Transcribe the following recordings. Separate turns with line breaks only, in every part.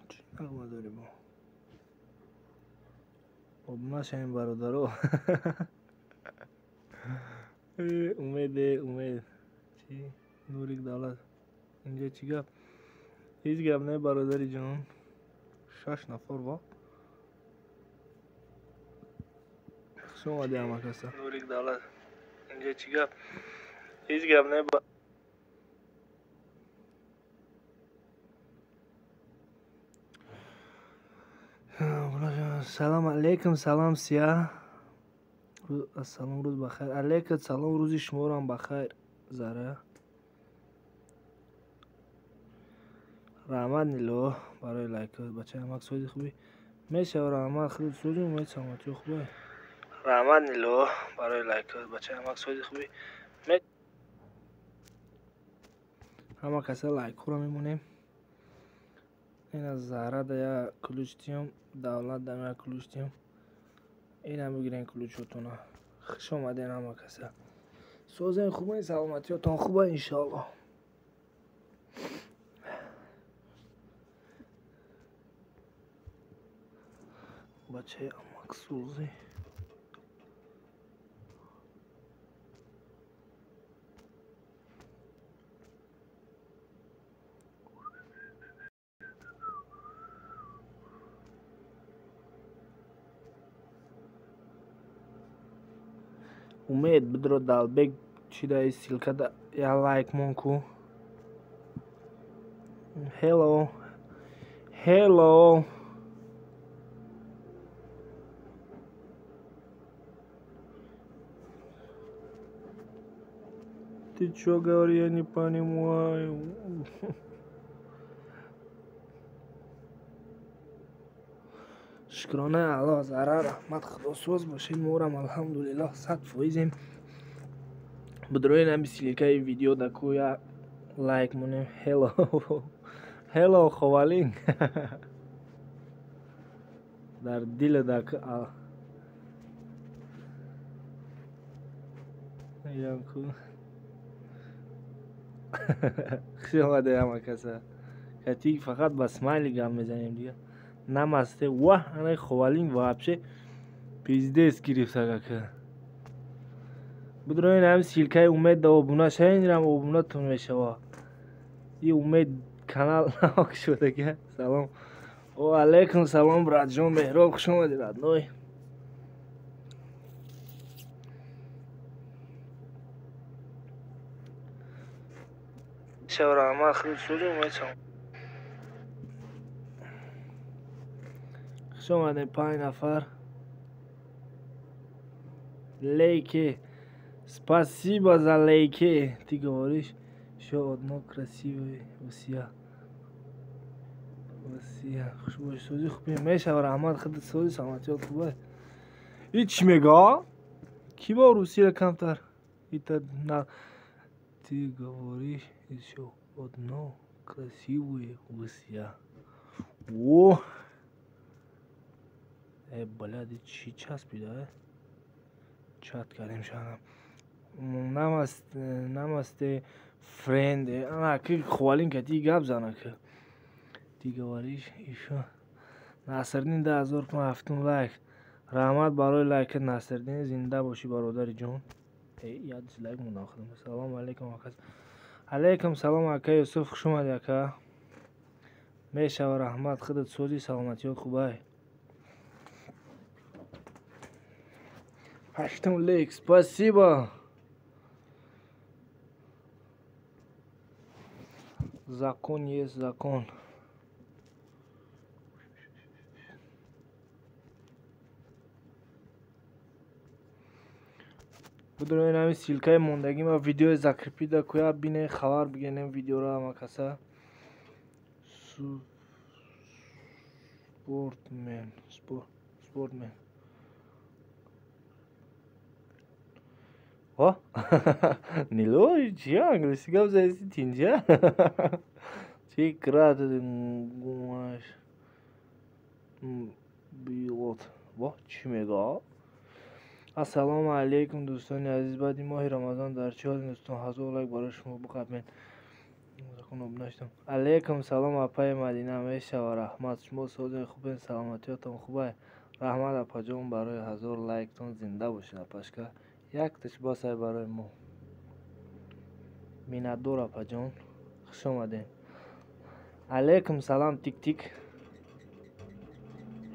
Чӣ нағма дорем? Обуна шавем, бародаро. Умеде, умед. Чӣ? Нурик Давлат. Инҷа чӣ гап? Ҳеҷ гап не, бародари ҷон. Шаш нафар ва. Хуш омадӣ ҳама каса. Нурик Давлат. Инҷа чӣ гап? Ҳеҷ гап не. Салом алейкум, салом сия. Ассалом, рӯз бахайр. Алейкум салом, рӯзи шуморо бахайр, Зара. Раҳмат, Нило, барои лайк. Бачаи амак, сози хубӣ? Мешава, раҳмат, худ сози, умед, саломатӣ хубе. Раҳмат, Нило, барои лайк. Бачаи амак, сози хубӣ? Ҳама каса лайкҳоро мемонем. Ин аз Зара да я ключ тиём, Давлат да я ключ тиём. Ина бигирен ключотона. Хуш омаден ҳама каса. Созен хубен, саломатиётон хуба, иншоаллоҳ. Бачаи амак сӯзӣ. Умед, бидро Далбек чӣ даи ссылка да я лайк мон ку. Hello. Hello. Ты чё говоришь, я не понимаю. Шукрона Аллоҳ, Зара, раҳмат, худосоз бошед, морам алҳамдулиллоҳ 100%-ем. Бидроен ҳами ссылкаи видео да ку я лайк монем. Hello. Hello, Ховалин. Дар дила да ку ям ку. Хуш омадед ҳама каса. Кати фақат ба смайли гап мезанем дига. Намасте. Ва, ана Ховалин вообще пиздец гирифтагака. Бидроен ҳами ссылкаи Умед да обуна шавед, инам обунатон мешава. И Умед канал шудака. Салом. О, алейкум салом, братҷон Меҳроб, хуш омадед, родной. Шава, раҳмат, худ суди, умед салом. Хуш омадем, 5 нафар. Лейки. Спасибо за лейки. Ты говоришь, ещё одно красивое Русия. Русия. Хуш бош, суди хубе. Мешава, раҳмат, худ суди, саломатиёт хубе. И чӣ мега? Ки бо Русия камтар? Ита на ты говоришь ещё одно красивое Русия. О! Блядь, чӣ часпида? Чат кардем шанам. Намасте, намасте, френд. Ана, ки Ховалин кати гап зана ки. Ты говоришь ещё. Насриддин 10007 лайк. Раҳмат барои лайкат, Насриддин, зинда бошӣ, бародари ҷон. Я дизлайк мондам худам. Салом алейкум, ака. Алейкум салом, ака Юсуф, хуш омадӣ, ака. Мешава, раҳмат, худат сози, саломатиёт хубай. Ҳаштум лайк, спасибо. Закон есть закон. Бидроен ҳами ссылкаи мондагӣ ма видеои закрепида куя бине, хабар бигирем видеоро ҳама каса. Спортмен, спортмен. О, Нило, чӣ англиси гап задаси, тинҷа? Чӣ крат гумаш билот. Во, чӣ мега? Ассалому алайкум, дӯстони азиз. Баъди моҳи Рамазон дар чӣ ҳолем, дӯстон? 1000 лайк барои шумо биқабен. Алайкум салом, апаи Мадина. Мешава, раҳмат. Шумо созен, хубен, саломатиётон хубай? Раҳмат, апаҷон, барои 1000 лайктон. Зинда бошед, апашка. Якташ басай барои мо. Миннатдор, апаҷон. Хуш омадед. Алайкум салам, тик-тик.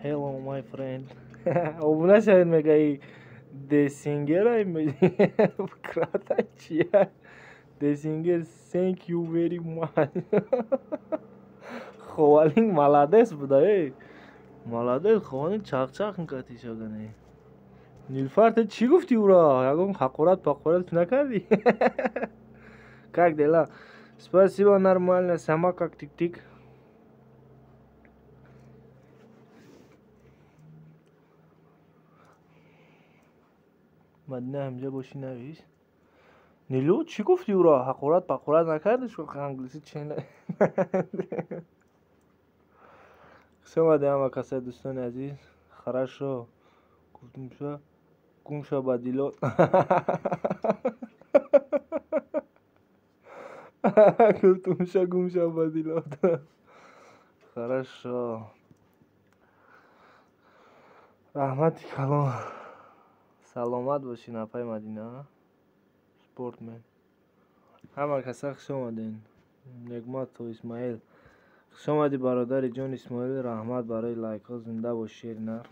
Hello, my friend. Обуна шавед, мегаи Десингера крата чия? Десингер, thank you very much. Ховалинг молодец буда, эй. Молодец, ховалинг чақ-чақ кати шудане. Нилфар, ту чӣ гуфтӣ ӯро? Ягон ҳақорат пақорат накардӣ? Как дела? Спасибо, нормально. Сама как, тик-тик? Мадина, ҳамҷа бошӣ, навис. Нилу, чӣ гуфтӣ ӯро? Ҳақорат пақорат накардӣ? Англисӣ че? Хуш омадед, ҳама каса, дӯстони азиз. Хорошо. Гуфтумша, гумша ба дилот. Гуфтумша, гумша ба дилот. Хорошо. Раҳмати калон. Саломат бошед, апаи Мадина. Спортмен. Ҳама каса хуш омадед. Негматов Исмаил. Хуш омадӣ, бародари ҷон Исмоил. Раҳмат барои лайкҳо. Зинда бош, шери нар.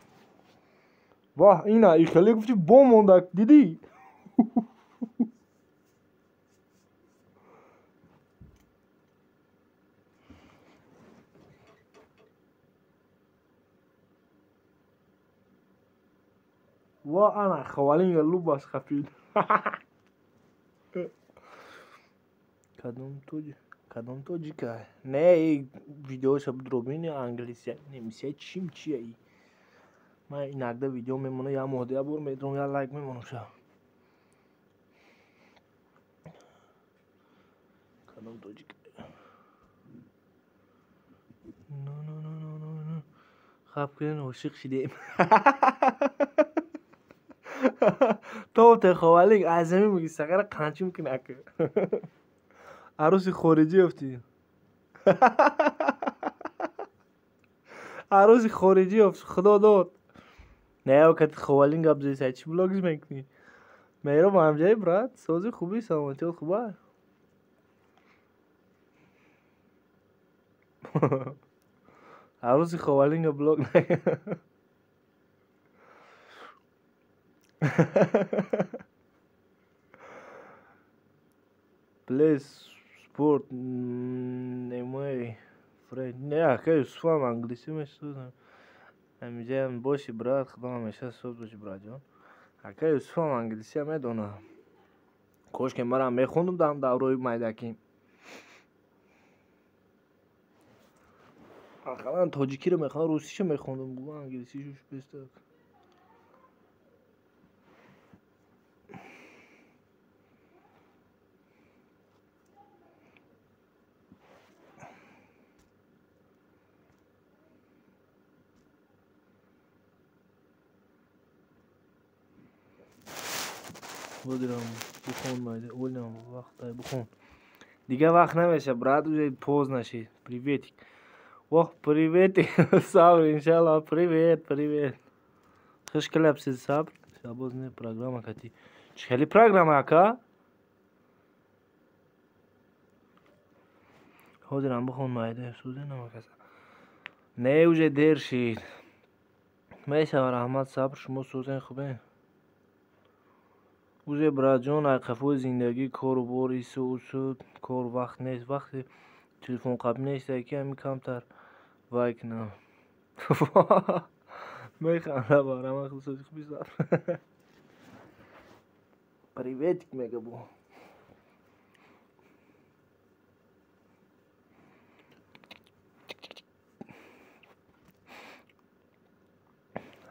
Ваҳ, ина и хеле гуфти, бо монда, дидӣ? Ва ана хавалинга лубаш хафид. Кадом тоҷ? Кадом тоҷика? Не, видеоша дробини англисия, немисия, чим чия и. Ман инакда видео мемонам, як моҳда як бор медром, як лайк мемонам ша. Кадом тоҷик? Но, но, но, но, но, но. Хаб кунен, ошиқ шидем. То теховалик аз замин меги сагара қанчи мекуни ака. Арӯси хориҷӣ ёфтӣ. Арӯси хориҷӣ ёфт, худо дод. Не, кати ховалин гап зеса, чӣ блогиш мекунӣ? Меҳроб ҳамҷаи, брат, сози, хубӣ, саломатиёт хуба? Арӯси ховалинга блог Please спорт немой friend. Не, ака Юсуфам англисӣ мешудам. Ҳамиҷаям боши, брат, худо ҳамеша соз боши, братҷон. Ака Юсуфам англисия медонам. Кошке марам мехондум дар даврои майдакӣ. Ақаллан тоҷикиро мехондам, русиша мехондум, бу англисишуш бестак. Бодирам, бихон, майда, олям, вақтай бихон. Дига вақт намеша, брат, уже поздно шид. Приветик. Ох, приветик, Сабр, иншалло, привет, привет. Хуш келапсиз, Сабр. Шабоз не программа кати. Чӣ хели программа, ака? Ҳозирам, бихон, майда, сӯзе намакаса. Не, уже дер шид. Мешава, раҳмат, Сабр, шумо сӯзен, хубен? Уже, братҷон, айқафои зиндагӣ, кору бор, ису усу, кор, вақт нест. Вақти телефон қабл нест, ки ҳами камтар вай кунам. Механда барама хусуси хуби, Сабр. Приветик мега бу.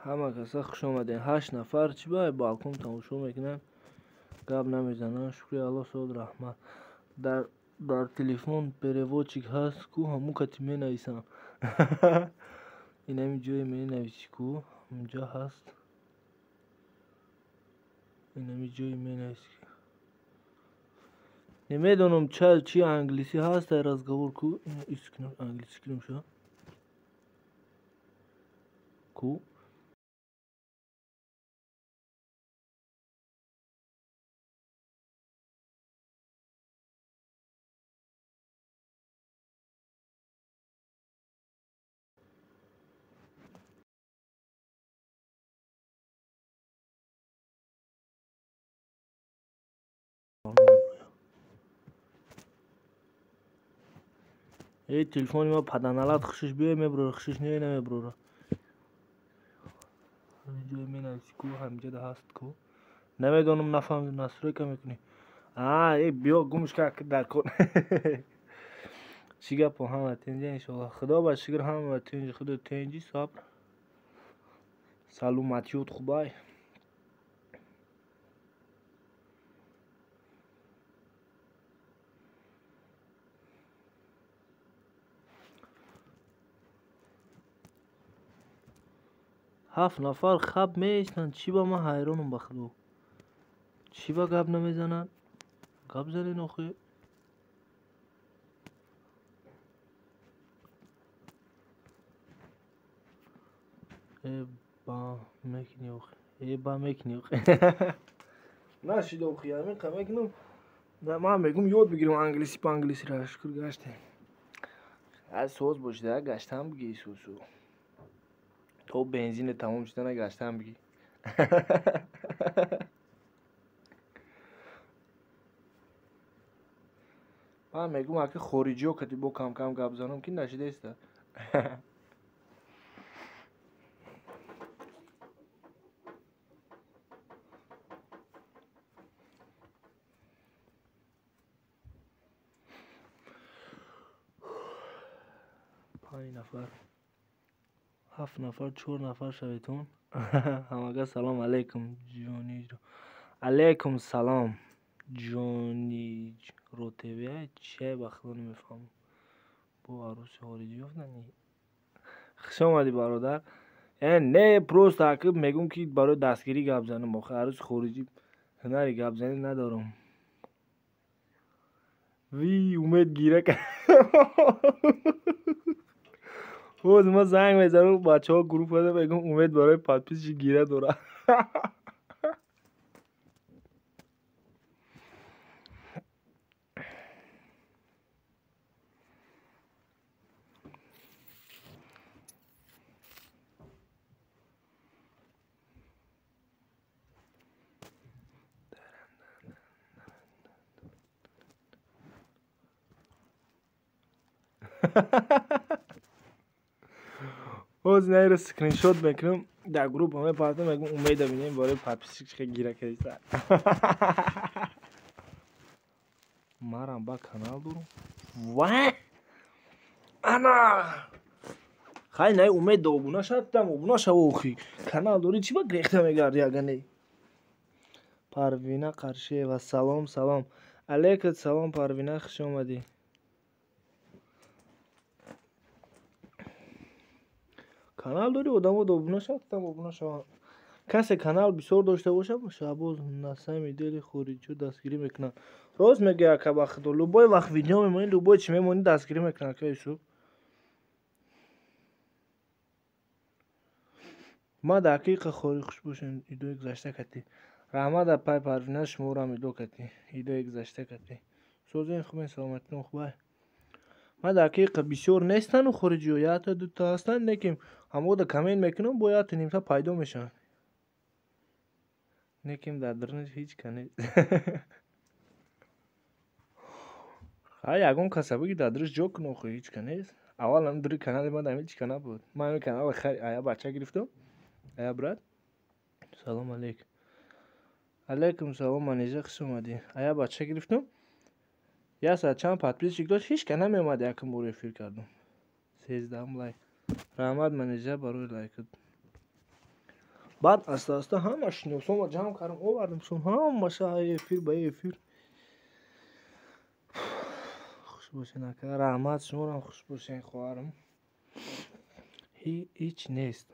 Ҳама каса хуш омадед. 8 нафар чӣ ба балкон тамошо мекунанд? Гап намезананд. Шукри Аллоҳ, сод, раҳмат. Дар телефон переводчик ҳаст ку, ҳамун кати менависам. Инами ҷое менависӣ ку, ҳамунҷо ҳаст. Инами ҷои менависӣ. Намедонам чи англисӣ ҳаст дар разговор ку. Англисӣ кунем ша. Ку. Эй, телефони ма паданалат хушиш биёй мебурора, хушиш не намебурора. Ҳаминҷое менависӣ ку, ҳаминҷода ҳаст ку. Намедонам, нафаҳмидам, настройка мекунӣ. А, эй, биё гумш ка дар кор. Чӣ гапо, ҳама тинҷа иншоаллоҳ. Худо ба шукр, ҳама тинҷ, худо тинҷи, сабр. Саломатиёт хубай. Ҳафт нафар хаб меистанд. Чӣ ба ман ҳайронам ба худо. Чӣ ба гап намезананд? Гап занен охи. Э ба мекунӣ охи. Э ба мекунӣ охи. Нашид охи, ҳамин қа мекунам. Ман мегӯм ёд бигирам англисӣ па англисиро. Шукр гаштем. Аз соз бошида гаштам бигӣ сусу. То бензине тамом шудана гаштам бигӣ. Ман мегӯм аки хориҷиё кати бо кам-кам гап занам ки нашидаиста. Панҷ нафар, ҳафт нафар, чор нафар шаведтон. Ҳамага салом алейкум ҷониҷро. Алейкум салом ҷониҷро ТВ чия ба худо намефаҳмам. Бо арӯси хориҷӣ ёфтани. Хуш омадӣ бародар. Не, просто аки мегӯм ки барои дастгирӣ гап занам. Охи арӯси хориҷӣ ҳунари гапзанӣ надорам. Ви умед гира кард. Боз ма занг мезанам бачаҳо группада мегӯм умед барои подписчик гира дорад. Боз инро скриншот мекунам дар группа мепартам, мегӯм умеда бинем барои подписчик чӣ гира кардиста. Марам ба канал дорам. Ва! Ана! Хай най умед да обуна шавам, обуна шав охи. Канал дорӣ чӣ ба грехта мегардӣ ага не? Парвина Қаршиева, салом, салом. Алейкум салом Парвина, хуш омадӣ. Канал дорӣ, одамо да обуна шаванд, обуна шаванд. Касе канал бисёр дошта бошад, Шаҳбоз насами дели хориҷиё дастгирӣ мекунад. Рост мегӯяд ака ба худо, любой вақт видео мемонӣ, любой чӣ мемонӣ дастгирӣ мекунад ака Юсуф. Ма дар ҳақиқа хори хуш бошем, идои гузашта катӣ. Раҳмат апай Парвина, шуморам идо катӣ. Идои гузашта катӣ. Созен хубен, саломатитон хубай. Ма дар ҳақиқа бисёр нестану хориҷиё, якта дута ҳастанд, лекин ҳамода коммент мекунам, бо якта нимта пайдо мешаванд. Лекин дар дарунаш ҳеҷ ка нест. Ҳай ягон каса биги дар дарунаш ҷо кун охи, ҳеҷ ка нест. Аввал ҳам дури канали ман ҳам ҳеҷ ка набуд. Ман ҳамин канала хайр ая бача гирифтам. Ая брат. Салом алейкум. Алейкум салом Манижа, хуш омадӣ. Ая бача гирифтам. Як саат чанд подписчик дошт, ҳеҷ ка намеомад, якум бор эфир кардам. 13 лайк. Раҳмат Манижа барои лайкат. Баъд аста-аста ҳама шиносонро ҷамъ кардам, овардам шон ҳамаша эфир ба эфир. Хуш бошен ака, раҳмат шуморам, хуш бошен хоҳарам. Ҳеҷ нест.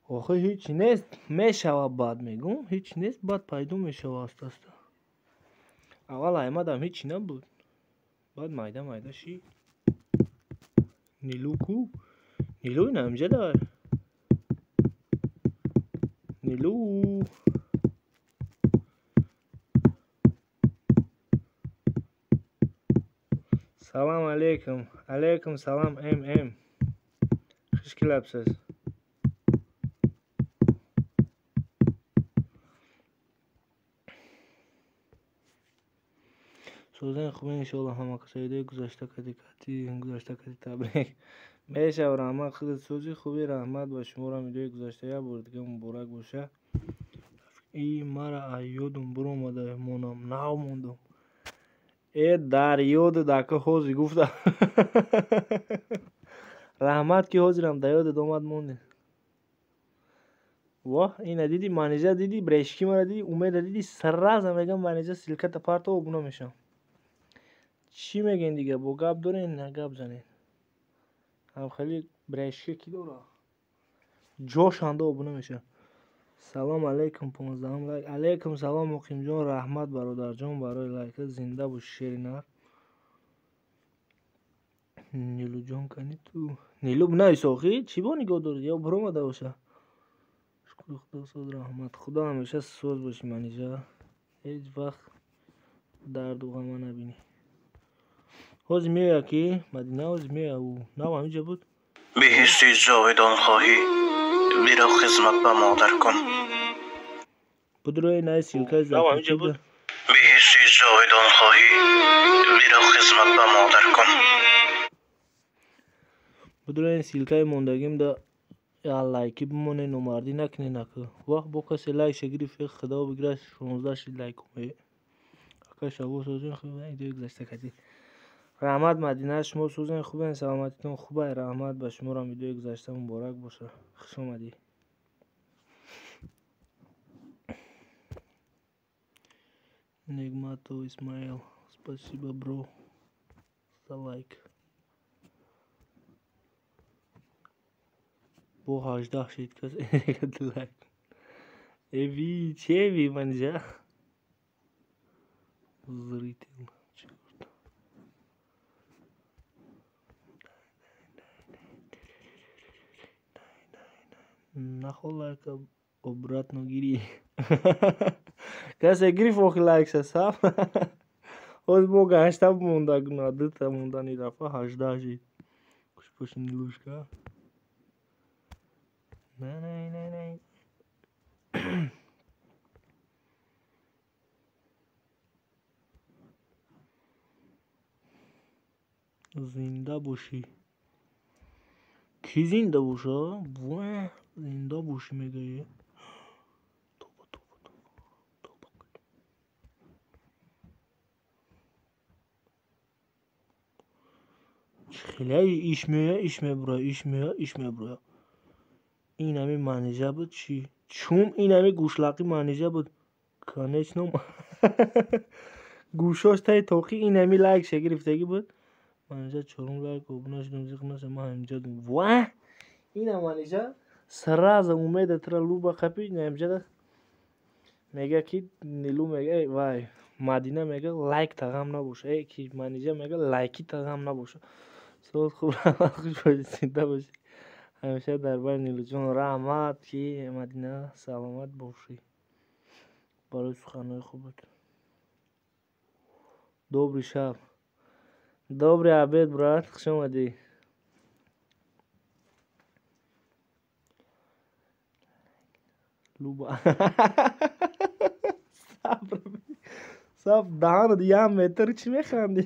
Охи ҳеҷ нест, мешава баъд мегӯм, ҳеҷ нест, баъд пайдо мешава аста-аста. Аввал аймадам ҳеҷ набуд. Баъд майда-майда шид. Нилу ку? Нилу ина инҷа дар. Нилу. Салам алейкум. Алейкум салам ММ. Хуш келапсиз. Созани хубе иншоалло ҳама касоидаи гузашта кади кати гузашта кади табрик. Мешав раҳмат худат сози хуби раҳмат ба шуморо видеои гузашта як бор дига муборак боша. И мара аз ёдум буромада монам нав мондум. Э дар ёдат ака ҳозир гуфта. Раҳмат ки ҳозирам дар ёдат омад мондем. Воҳ, ина диди манижа диди, брешки мара диди, умеда диди, сразу мегам манижа ссылката парто обуна мешавам. Чӣ мегӯен дига? Бо гап дорен, на гап занед. Ҳам хеле брешки ки дора? Ҷошанда обуна мешавам. Салом алейкум, 15 лайк. Алейкум салом Муқимҷон, раҳмат бародарҷон барои лайка. Зинда бош шери нар. Нилуҷон кани ту? Нилу навис охи, чӣ бо нигоҳ дорӣ? Ё буромада боша. Шукри Худо соз раҳмат. Худо ҳамеша соз бошӣ манижа. Ҳеҷ вақт дарду ғама набинӣ. Ҳозир меояд ки Мадина ҳозир меояд ӯ. Нав ҳаминҷа буд.
Беҳишти ҷовидон хоҳӣ, биро хизмат ба модар кун.
Будрои най ссылкаи закрепида.
Беҳишти ҷовидон хоҳӣ, биро хизмат ба модар кун.
Будрои ссылкаи мондагим да я лайки бимоне, номардӣ накунед наку. Вақт бо касе лайкша гирифт, худо бигирад 16 шид лайк омед. Ака шабо созен хуб, видеои гузашта кардӣ. Раҳмат Мадина, шумо созен хубен, саломатитон хубай. Раҳмат ба шуморо видеои гузашта муборак боша. Хуш омадӣ. Негматов Исмаил, спасибо бро за лайк. Бо 18 шид кас лайк. Эви, чеви манҷа. Зритель. Нахо лайка обратно гири. Касе гирифт охи лайкша саб. Ҳозир мо гаштта монда гуна дута мондани дафъа 18 шид. Хуш боши Нилушка. На на на на. Зинда бошӣ. Кӣ зинда боша? Ва зинда бошӣ мегӯӣ. Тоба тоба тоба. Тоба. Хеле иш меояд, иш мебурояд, иш меояд, иш мебурояд. Ин ҳами манижа буд чӣ? Чум ин ҳами гӯшлақи манижа буд. Конечно. Гӯшош таи тоқи ин ҳами лайкша гирифтагӣ буд. Манижа чорум лайк обуна шудам, зиқ наша, ман ҳаминҷа дум. Ва! Ина манижа сразу умеда тра луба қапи, ин ҳаминҷа мега ки Нилу мега, эй вай, Мадина мега лайк тағам набоша. Эй ки манижа мега лайки тағам набоша. Соз хуб, раҳмат, хуш бошӣ, зинда бошӣ. Ҳамеша дар бар Нилуҷон. Раҳмат ки Мадина саломат бошӣ. Барои суханҳои хубат. Добрый шаб. Добрый обед, брат. Хуш омадӣ. Люба. Сабр. Сабр даҳанат як метр чӣ механдӣ?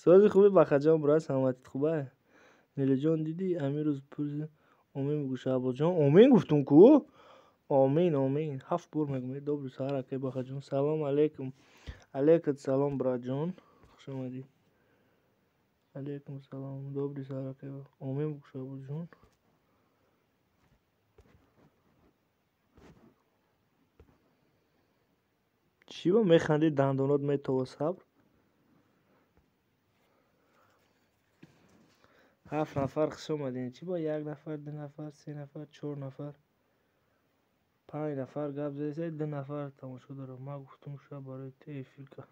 Сози хуби Бахаҷон, брат, саломатит хубай? Нилуҷон дидӣ ҳамин рӯз пурсид омин бигӯ Шаҳбозҷон. Омин гуфтум ку? Омин, омин. 7 бор мегӯм. Добрый саҳар акай Бахаҷон. Салом алейкум. Алейкум салом братҷон. Хуш омадӣ. Алейкум салом. Добрый саҳар акай. Омин бигӯ Шаҳбозҷон. Чӣ ба механдӣ дандонот метова сабр? 7 нафар хуш омадем. Чӣ бо 1 нафар, 2 нафар, 3 нафар, 4 нафар, 5 нафар гап задед, 2 нафар тамошо дорам. Ман гуфтам шояд барои ту эфир кард.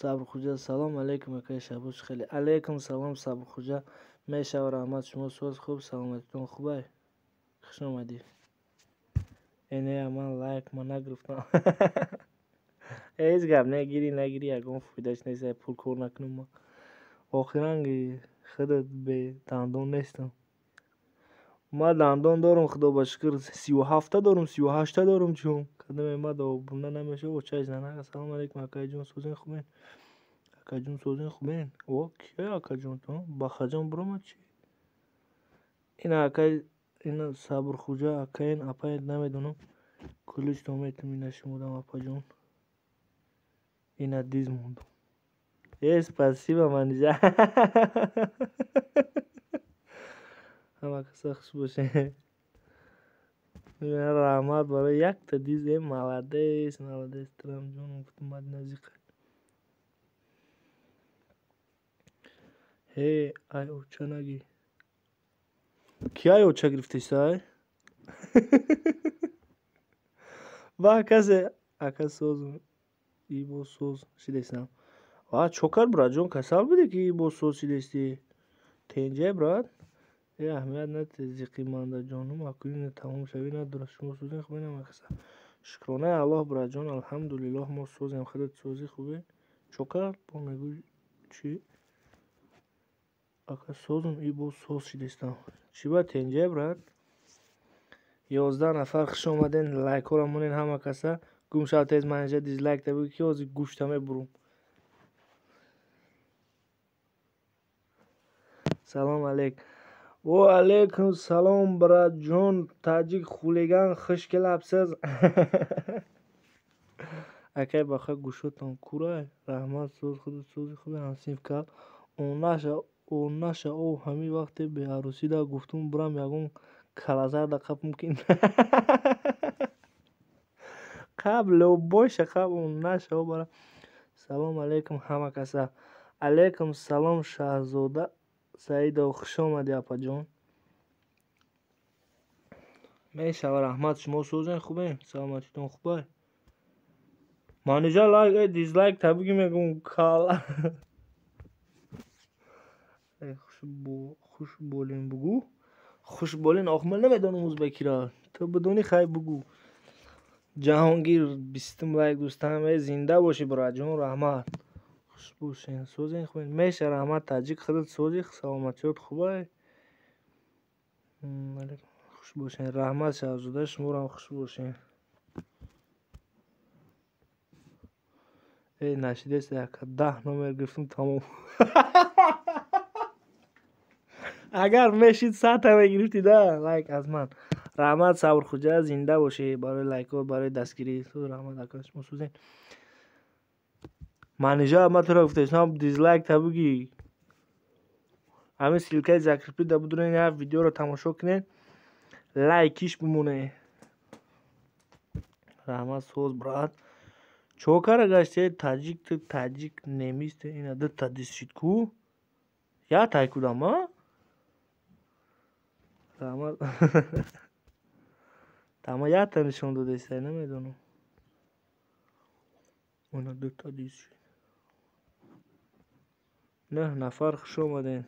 Сабрхуҷа салом алейкум акай Шаҳбоз хеле. Алейкум салом Сабрхуҷа. Мешава раҳмат шумо соз хуб саломатитон хубай? Хуш омадӣ. Э не ман лайк ма нагирифтам. Ҳеҷ гап не гирӣ нагирӣ ягон фоидаш нест пул кор накунам ма. Охиранги худат бе дандон нестам. Ма дандон дорам худо ба шукр 37 дорам 38 дорам чун. Кадаме ма добунда намешава очаш занак. Ассалому алейкум акайҷон созен хубен? Акаҷон созен хубен? О кия акаҷон то? Бахаҷон биромад чӣ? Ина акай ина Сабрхуҷа акаен апаен намедонам. Куличто метум ина шумодам апаҷон. Ина диз мондум. Э спасибо манижа. Ҳама каса хуш бошед. Раҳмат барои якта диз. Э молодец, молодец Трамҷон гуфтум мадина зиқа. Ҳе ай оча нагӣ. Ки ай оча гирифтесай? Ва касе ака соз ибо соз шидестам. Ва чо кард братҷон касал будӣ ки ибо соз шидестӣ? Тенҷай брат? Э аҳамият надиҳед зиқи манда ҷонум акуни тамом шавӣ надорад. Шумо созен хубе намакаса. Шукронаи Аллоҳ братҷон алҳамдулиллоҳ мо созем. Худат созӣ хубе? Чо кард? Бо мегӯй чӣ? Ака созум ибо соз шидестам. Чӣ ба тенҷай брат? 11 нафар хуш омаден. Лайкҳоро монед ҳама каса. Гум шав тез манижа дизлайк та бигӯ ки ҳозир гӯшта мебурум. Салом алейк. О алейкум салом братҷон таҷик хулиган хуш келабсиз. Акай баха гӯшотон курай? Раҳмат соз худат сози хубе ҳамсинф кал. Он наша о ҳамин вақте беарӯсида гуфтум бурам ягон калазар да қапм ки қаб лобойша қаб он наша о бара. Салом алейкум ҳама каса. Алейкум салом Шаҳзода Саидов хуш омадӣ апаҷон. Мешава раҳмат шумо созен хубен? Саломатитон хубай? Манижа лайк э дизлайк та бигӣ мегӯм кала. Хуш болин бугӯ. Хуш болин ох ман намедонам узбекиро. Ту бидонӣ хай бугӯ. Ҷаҳонгир 20 лайк дӯстам э зинда бошӣ братҷон раҳмат. Хуш бошен созен хубен. Меша раҳмат таҷик худат созӣ саломатиёт хубай? Хуш бошен раҳмат Шаҳзода шуморам хуш бошен. Э нашидест яка 10 номер гирифтум тамом. Агар мешид 100 мегирифтӣ да лайк аз ман. Раҳмат Сабрхуҷа зинда бошӣ барои лайкҳо барои дастгирӣ. Раҳмат ака шумо созен. Манижа ман туро гуфтаистам дизлайк та бигӣ. Ҳамин ссылкаи закрепить да бидурен як видеоро тамошо кунед лайкиш бимоне. Раҳмат соз брат. Чо кара гаште таҷик ту таҷик немист ина дута диз шид ку? Я тай кудам а? Раҳмат. Тама якта нишон додестай намедонам. Ина дута диз шид. 9 нафар хуш омаден.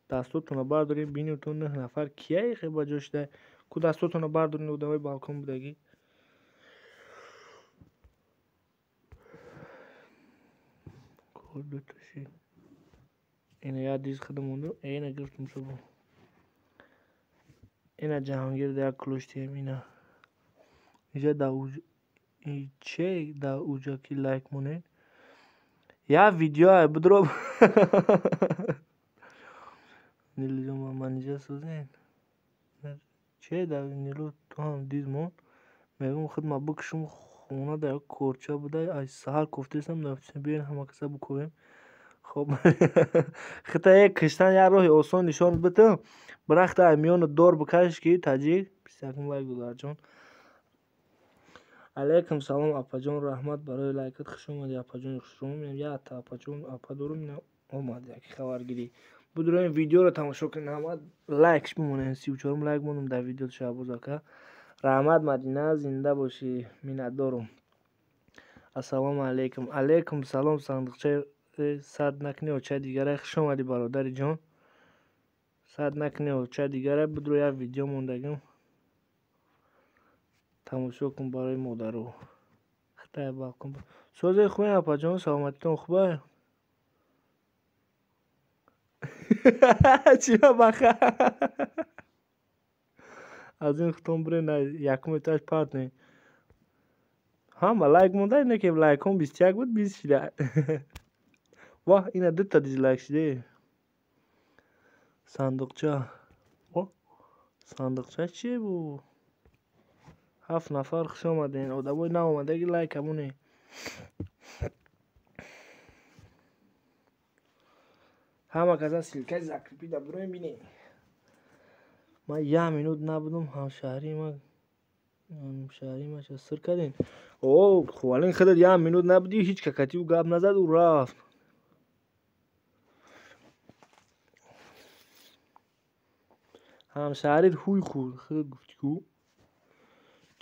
Дастотонро бардоред бинем то 9 нафар кияе хе ба ҷо шуда. Ку дастотонро бардоред одамои балкон будагӣ. Дута шид. Ина як диз худам монду. Ина гирифтум шубо. Ина Ҷаҳонгир да як кулош диҳем ина. Инҷа да че да уҷа ки лайк монед. Як видео бидро. Нилуҷон ба манижа созен. Че да Нилу ту ҳам диз мон. Мегӯм худ ма бикушум хона да як корча буда аз саҳар кофтаистам биёен ҳама каса бикӯвем. Хоб хита як киштан як роҳи осон нишон битам. Бирахта ай миёни дор бикаш ки таҷик 21 лайк додарҷон. Алайкум салом, апаҷон, раҳмат барои лайкат. Хуш омадӣ, апаҷони хушрӯм. Якта апаҷон, апа дорум, ина омад яки хабаргирӣ. Будуроем, видеоро тамошо кунед, ҳама лайкш бимонед. 34-ум лайк мондум дар видео, Шаҳбоз ака. Раҳмат, Мадина, зинда бошӣ, миннатдорум. Ассалому алайкум. Алайкум салом, сандуқчаи сад накунӣ, очаи дигарай. Хуш омадӣ, бародари ҷон. Сад накунӣ, очаи дигарай. Будуро, як видео мондагим. Тамошо кун барои модару. Хитай балкон. Созе хубе, апаҷон, саломатитон хубе? Чима баха? Аз ин хутон бирен, якум этаж партне. Ҳама лайк монда, ина ки лайкҳом 21 буд, 20 шида. Ваҳ, ина дута дизлайк шиде. Сандуқча. О, сандуқча чие бу? 7 нафар, хуш омаден. Одамои наомадаги лайк ҳамоне. Ҳама каса ссылкаи закрепида бироем, бинем. Ман як минут набудум, ҳамшаҳрии ман сир кардем. О, хувалин худат як минут набудӣ, ҳеҷ какативу гап назад, ӯ рафт. Ҳамшаҳрит ҳуй хӯрд, худат гуфтӣ ку?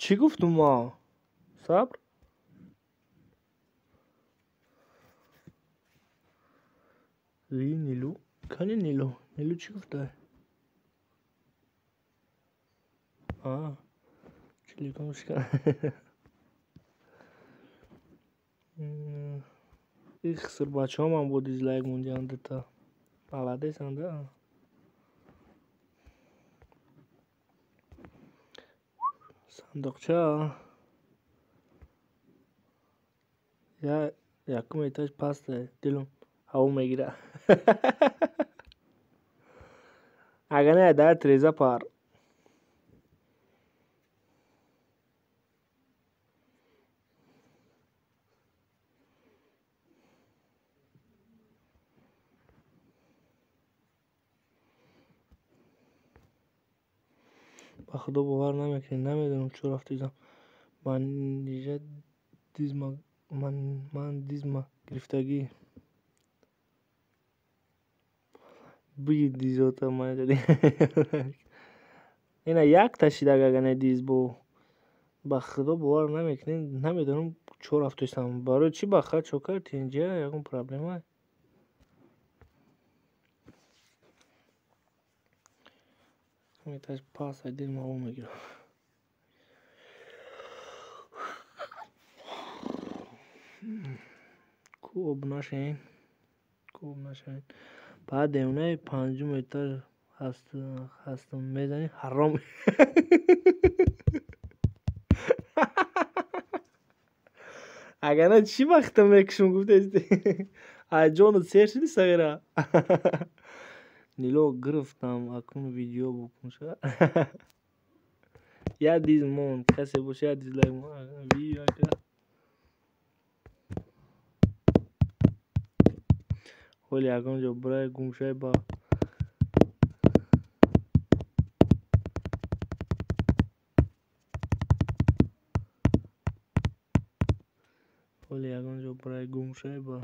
Чӣ гуфтум ма? Сабр? И Нилу? Кани Нилу? Нилу чӣ гуфта? А, телефон шикан. Их, сирбачаҳомам бо дизлайк мондианд дута. Молодецанд, а? Сандуқча. Я якум этаж паста, дилум ҳаво мегира. Агар не, дар треза пар. Ба худо бовар намекунед, намедонам чӣ рафтизам. Манижа дизма, ман дизма гирифтагӣ. Биги дизота манижа. Ина якта шидаг агар не диз бо. Ба худо бовар намекунед, намедонам чӣ рафтисам. Барои чӣ ба хат чо кард? Инҷа ягон проблема? Этаж пас, дилм ҳаво мегирад. Ку об нашавем? Ку об нашавем? Баъд девонаи панҷум этаж ҳастам, мезанӣ ҳаром. Агар не, чӣ вақтам мекушам гуфтаисти? Ай ҷонат сер шуди, сағира? Нило гирифтам, акнун видео букун ша. Як диз монд, касе боша, як дизлайк монд. Видео ака. Ҳоли ягон ҷо бирай гумшай ба. Ҳоли ягон ҷо бирай гумшай ба.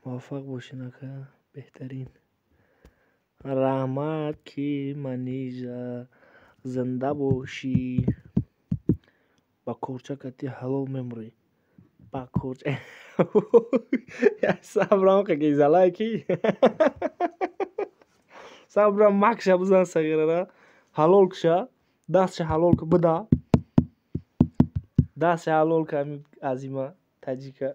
Муваффақ бошед, ака, беҳтарин. Раҳмат ки Манижа, зинда бошӣ. Ба корча кати ҳалол мемурӣ. Ба корча. Сабрам қагизалай ки. Сабрам макша бизан сағирара. Ҳалол куша, дастша ҳалол буда. Дастша ҳалол ка ами азима таҷика.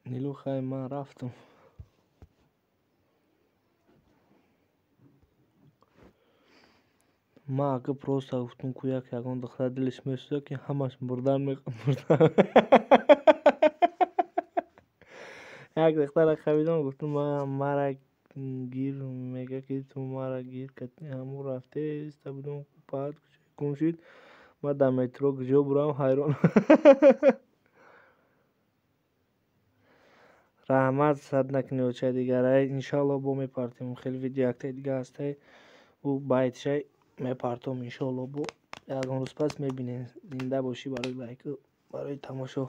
Нилу, хай, ман рафтам. Ман ака просто гуфтум ку як ягон духтар дилаш месӯзад, ки ҳамаш мурдан мурдан. Як духтара хабидам, гуфтум мара гир, мега ки ту мара гир кати ҳамун рафтеста будум, баъд гум шуд. Ман дар метро куҷо бурам, ҳайрон. Раҳмат, сад накунӣ очаи дигарай. Иншоалло бо мепартем. Хеле видео яктаи дига ҳастай. Ӯ байтшай мепартом иншоалло бо ягон рӯз пас мебинем. Зинда бошӣ барои лайку, барои тамошо.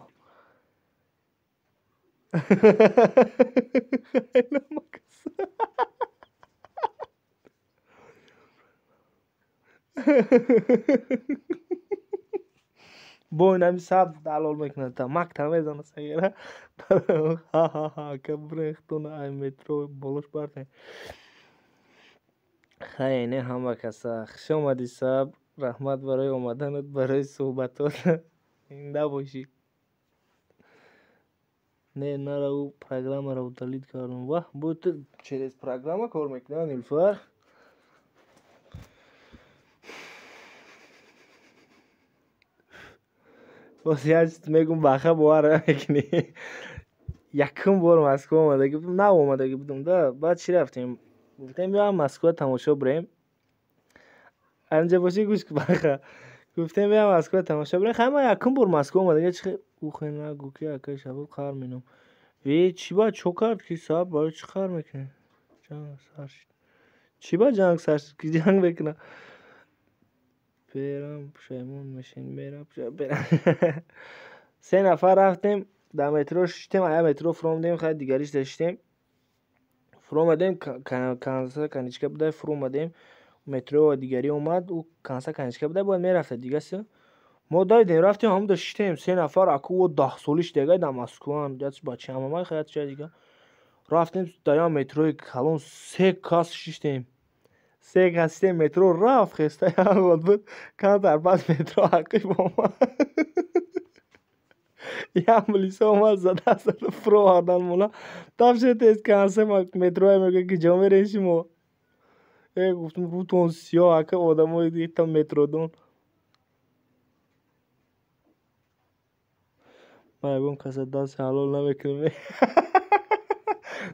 Бо инами сабз далол мекунад, та макта мезана сагера. Ха-ха-ха, ка брехтона ай метро болош бартем. Хай, не ҳама каса. Хуш омадӣ, Сабр. Раҳмат барои омаданат, барои суҳбатот. Зинда бошӣ. Не, нара ӯ программаро удалить кардам. Ваҳ, бо ту через программа кор мекунӣ, Нилуфар? Боз як чиз мегум, баха бовар намекунӣ. Якум бор Москва омадагӣ будам, нав омадагӣ будам да. Баъд чӣ рафтем? Гуфтем биём Москва тамошо бирем. Анҷа бошӣ гӯш кун баха. Гуфтем биём Москва тамошо бирем. Хай ман якум бор Москва омадагӣ чӣ ӯ хе нагӯ ки акаи Шабоб қаҳр меном. Ве чӣ ба чо кард ки Сабр барои чӣ қаҳр мекунӣ? Ҷанг сар шуд. Чӣ ба ҷанг сар шуд ки ҷанг мекуна? Берам пушаймон мешин, мерам берам. Се нафар рафтем, дар метро шиштем, ая метро фуромадем, хай дигариш шиштем. Фуромадем, канса каничка будай, фуромадем. Метро дигари омад, ӯ канса каничка будай, бояд мерафта дигаси. Мо дайдем, рафтем, ҳамуда шиштем, се нафар, аку ӯ даҳсолиш дегай дар Москваан, яч бача ҳамамай, хай яч чай дига. Рафтем дар як метрои калон, се кас шиштем. Се кас шиштем, метро рафт, хеста як год буд, камтар пас метро ақиб омад. Як милиса омад, зада зада фуровардан мона. Тафше тез канса метроя мегӯяд ки ҷо мерем шумо? Э, гуфтам рӯтон сиёҳ, ака одамои дита метродон. Ман ягон каса дасти ҳалол намекунам.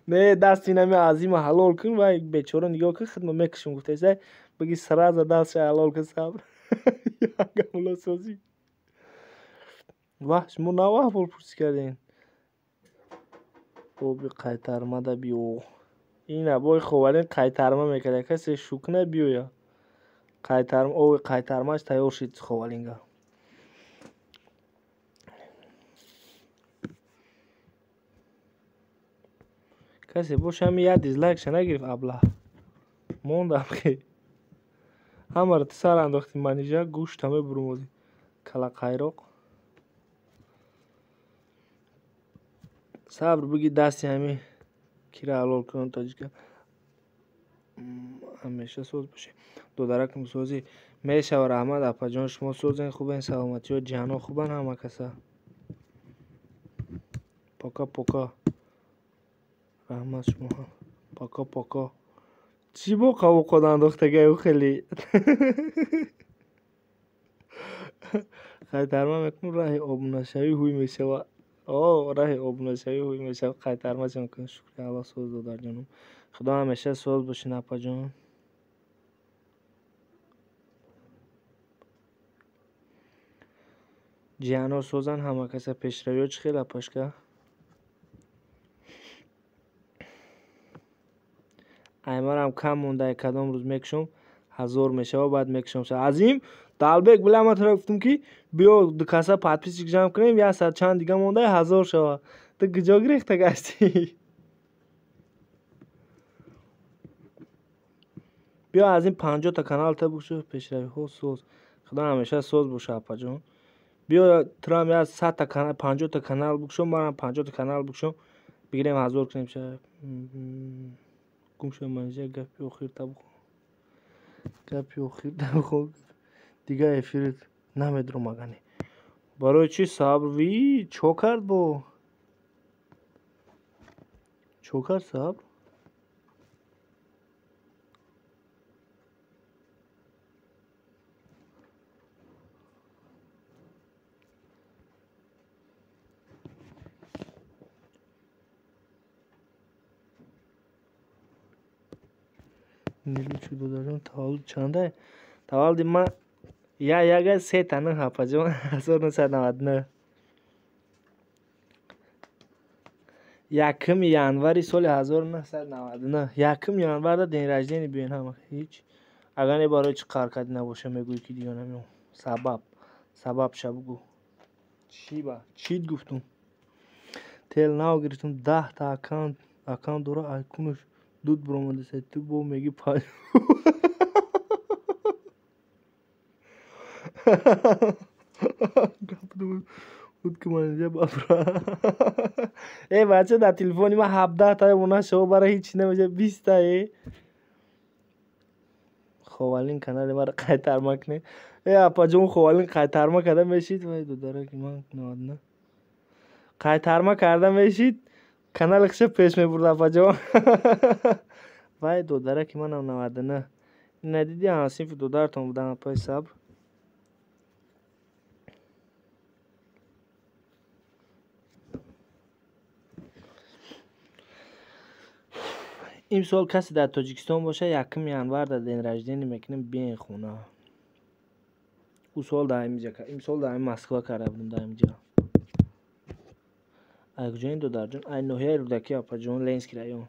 Не, дасти инами азима ҳалол кун, вай бечора нигоҳ кун, хидма мекушам гуфтаиса, биги сразу дастша ҳалол кун, Сабр. Ягамулосозӣ. Ваҳ, шумо нав аҳвол пурсӣ кардем. Оби қайтармада биё. Ин абои ховарин қайтарма мекард. Касе шукна биёя. Қайтарма, оби қайтармаш тайёр шид ховаринга. Касе боша ҳами як дизлайкша нагирифт аблаҳ. Мондам хе. Ҳамаро ту сар андохтӣ манижа, гӯшта мебурмозӣ. Калақайроқ. Сабр биги дасти ҳами кира ҳалол кун тоҷика. Ҳамеша соз бошӣ. Додаракам созӣ. Мешава раҳмат апаҷон, шумо созен, хубен, саломатиҳо, ҷиҳанҳо хубан ҳама каса. Пока пока. Раҳмат шумо. Пока пока. Чӣ бо қавуқод андохтагай ӯ хеле? Қайтарма мекунам, раҳи обунашавӣ ҳуй мешава. О, раҳи обунашавӣ ҳуй мешава. Қайтарма ҷон кун. Шукри Аллоҳ соз додарҷонум. Худо ҳамеша соз бошин апаҷон. Ҷиҳанҳо созан ҳама каса. Пешравиҳо чӣ хел апашка? Аймарам кам монда, кадом рӯз мекушам, 1000 мешава, баъд мекушам. Азим, Далбек, била ман туро гуфтам ки биё ду каса подписчик ҷамъ кунем, як сад чанд дига монда, 1000 шава. Ту куҷо гирехта гаштӣ? Биё аз ин 50 та канал та бикушо, пешравиҳо соз. Худо ҳамеша соз боша апаҷон. Биё турам як 100 та канал, 50 та канал бикушо, манам 50 та канал бикушом, бигирем 1000 кунем ша. Гум шуда манижа, гапи охир та бихо. Гапи охир та бихо. Дига эфирит намедурам агане. Барои чӣ Сабр? Ви чо кард бо? Чо кард Сабр? Нилучи додарҷон, таваллуд чандай? Таваллуди ман я яга се та нӯҳ апаҷон, 1999. 1 январи соли 1999. 1 январда день рождения биён ҳама. Ҳеҷ. Агар не барои чӣ қар кардӣ набоша мегӯӣ ки дига намеом. Сабаб. Сабаб ша бугӯ. Чӣ ба? Чит гуфтум? Тел нав гирифтум 10 та аккаунт дора айкунаш дуд буромадаса. Ту бо меги 5. Гап ки манҷа бабра. Э бача дар телефони ман 17 та она шава бара ҳеҷ намеша 20 та э. Ховалин канали маро қайтарма кунед. Э апаҷон ховалин қайтарма карда мешид. Вай додараки ман 99. Қайтарма карда мешид. Канали хиша пеш мебурд апаҷон. Вай додараки манам 99. Надиди ҳамсинфи додаратон будам апаи сабр. Имсол касе дар Тоҷикистон боша 1 январда день рождения мекунем биен хона. Ӯ сол дар ҳаминҷа, имсол дар ҳамин Москва карда будем дар ҳаминҷа. Ай куҷоин додарҷон? Ай ноҳияи Рӯдакӣ апаҷон, Ленинский район.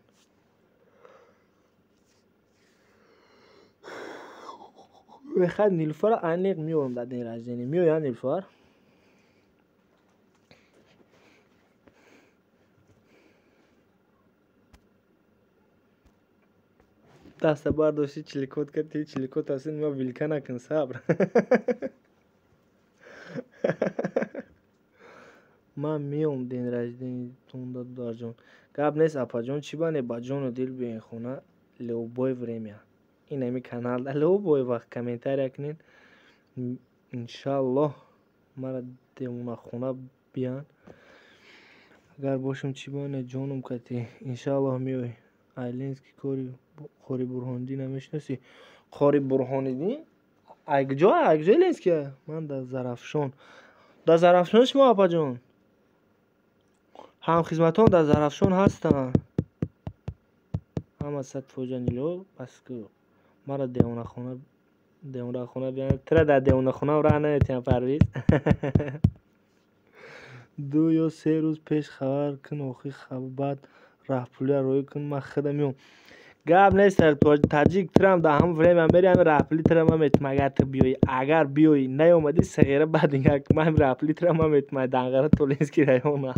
Мехоҳад Нилуфарро аниқ меорам дар день рождения. Меояд Нилуфар? Даста бардошти чиликот кардӣ, чиликот аст, ма вилка накун, сабр. Ман меом день рождения-тонда додарҷон. Гап нест апаҷон, чӣ ба не ба ҷону дил биёен хона любое время. Ин ҳами канал любой вақт комментария кунед. Иншаллоҳ мара девонахона биян. Агар бошам чӣ ба не ҷонум катӣ. Иншаллоҳ меоӣ. Ай Ленинский кори Қори Бурҳониддин мешиносӣ? Қори Бурҳониддин? Ай куҷо? Ай куҷои Ленинский? Ман дар Зарафшон. Дар Зарафшон шумо апаҷон? Ҳамхизматон дар Зарафшон ҳастанд. Ҳама 100% Нило, пас ку мара девонахона биён. Тура дар девонахона раҳ наметиҳам Парвиз. 2 ё 3 рӯз пеш хабар кун, охир баъд раҳпулия роҳӣ кун, ман худам меом. Гап нест таҷик, турам дар ҳамон время мери, ҳамин раҳпули тура ман метумам агар ту биёӣ. Агар биёӣ наёмадӣ сағира баъд нигоҳ кун, ман ҳамин раҳпули тура ман метумам Данғара то Ленинский района.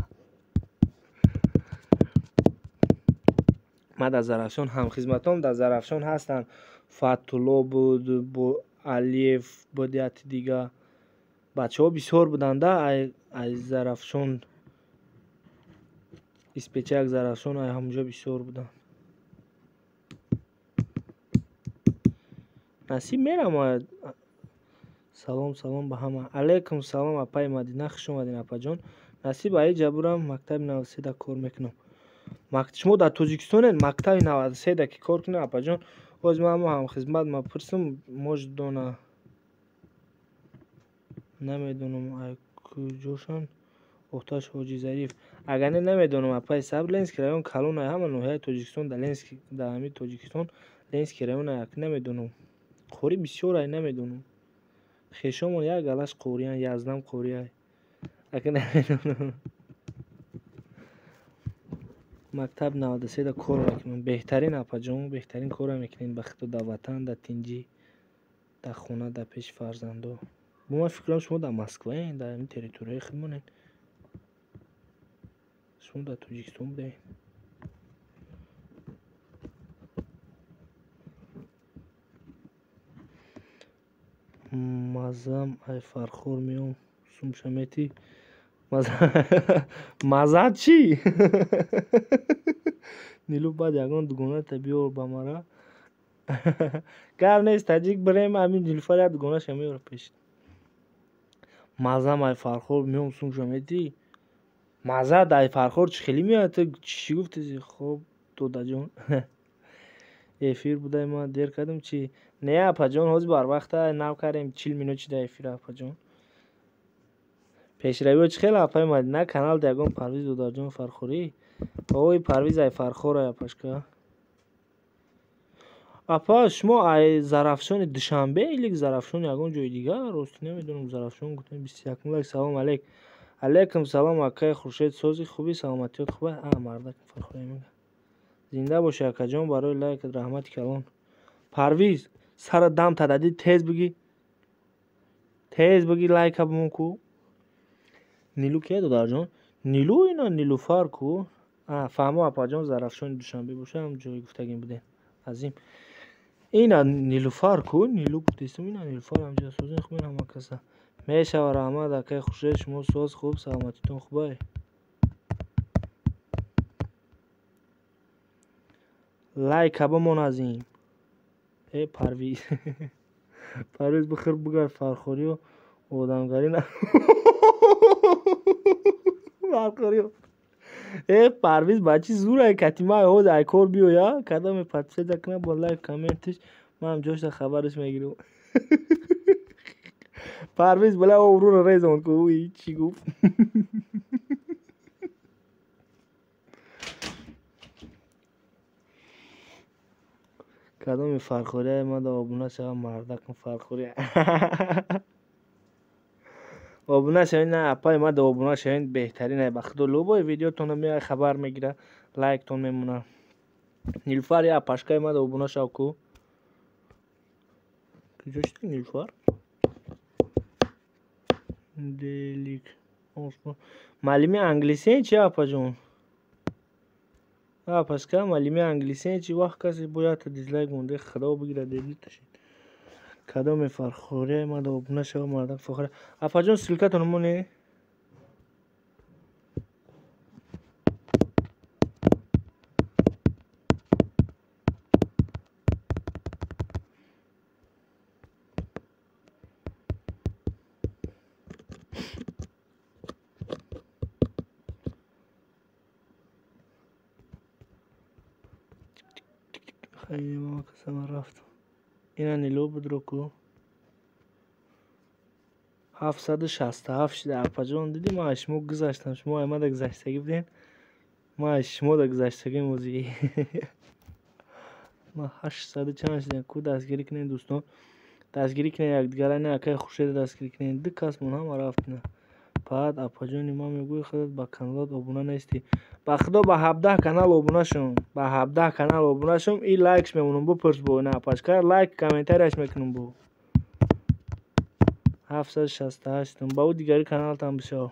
Ман дар Зарафшон ҳамхизматон дар Зарафшон ҳастанд. Фатулло буд, бо Алиев буд, яти дига. Бачаҳо бисёр буданд ай Зарафшон. Испечак Зарафшон ай ҳамонҷо бисёр буданд. Насиб мерам. Салом салом ба ҳама. Алайкум салом апаи Мадина, хуш омадин апаҷон. Насиб аи ҷабурам мактаби 93 да кор мекунам. Шумо дар Тоҷикистонед, мактаби 93 да ки кор кунед апаҷон. Боз ман ҳамо ҳамхизмат ма пурсам, может дона. Намедонам ай куҷошон. Оташ Ҳоҷи Зариф. Агар не намедонам апаи сабр, Ленинский район калон ай ҳама ноҳияи Тоҷикистон дар Ленинский дар ҳамин Тоҷикистон Ленинский район ай намедонам. Қори бисёр ай намедонам. Хешомон як галаш қориян, яздам қори ай. Ака намедонам. Мактаб 93 да кор мекунам. Беҳтарин апаҷон, беҳтарин корро мекунед ба худо дар ватан, дар тинҷӣ, дар хона, дар пеши фарзандо. Бо ман фикр кунам шумо дар Москваед, дар ҳамин территорияи худмонед. Шумо дар Тоҷикистон будаед. Мазам ай Фархор меом, сумша метӣ. Маза чӣ? Нилу баъд ягон дугоната биёр ба мара. Гап нест таҷик бирем ҳамин Нилуфар як дугонаша меёра пеш. Мазам ай Фархор меом, сумша метӣ. Маза дай Фархор чӣ хеле меояд? Ту чӣ гуфтӣ? Хоб додаҷон. Эфир будай ман дер кардам чӣ? Не апаҷон, ҳозир барвақта нав кардем 40 минут шуда эфир апаҷон. Пешравиҳо чӣ хел апаи Мадина? Каналда ягон Парвиз додарҷон Фархорӣ? Ой Парвиз ай Фархор ай апашка. Апа шумо ай Зарафшони Душанбе или Зарафшони ягон ҷои дигар? Рости намедонам Зарафшон гуфтем 21 лайк. Салом алейк. Алейкум салом, акаи Хуршед, сози хуби, саломатиёт хуба? А, мардак Фархория мега. Зинда боши, акаҷон, барои лайкат раҳмати калон. Парвиз, сара дам тадади, тез бигӣ. Тез бигӣ лайка бимон ку. Нилу кия, додарҷон? Нилу ина Нилуфар ку. А, фаҳмо, апаҷон, Зарафшони Душанбе боша, ҳам ҷои гуфтагим будем. Азим. Ина Нилуфар ку, Нилу гуфтистум, ина Нилуфар ҳамҷо созин хуб ҳама каса. Мешава, раҳмат, акаи Хуршед, шумо соз хуб, саломатитон хубай. Лайка бимон, Азим. Э, Парвиз. Парвиз, бихӯр, бигард Фархориё одамгарӣ на. Фархориё. Э, Парвиз, бачи зурай катима ҳоз ай кор биёя, кадоме подписаться кунад бо лайк комментиш, ман ҷошта хабараш мегирам. Парвиз, била обрӯро резон ку, чӣ гуфт? Кадоми Фархория мада обуна шава, мардакам Фархория. Обуна шавед, на апай мада обуна шавед, беҳтарин ай, ба худо любой видеотонро меай хабар мегира, лайктон мемона. Нилуфар, я апашкаи мада обуна шав ку. Куҷо шуд Нилуфар? Делик. Маълими англисие чи, апаҷон? Апашка, маълими англисие чи? Вақт касе бояд дизлайк монда, худо бигирад дедиташин. Кадоме Фархория мада обуна шава, мардак Фархория. Апаҷон, ссылкатон моне? Хеле мама касама рафт. Ина Нилу будро ку. 767 шуда, апаҷон, дидӣ ман аз шумо гузаштам, шумо ай мада гузаштагӣ буден. Ман аз шумо да гузаштагим озӣ. Ман 800 чанд шудем ку, дастгирӣ кунед, дӯстон. Дастгирӣ кунед якдигара, не акаи Хуршеда дастгирӣ кунед. Ду кас мон ҳама рафтина. Баъд апаҷони ман мегӯи худат ба каналот обуна нестӣ. Ба худо ба 17 канал обуна шум. Ба 17 канал обуна шум, и лайкш мемонам, бипурс бо ина апашка, лайк комментарияш мекунам бо. 768 ба ӯ дигари каналтам бишав.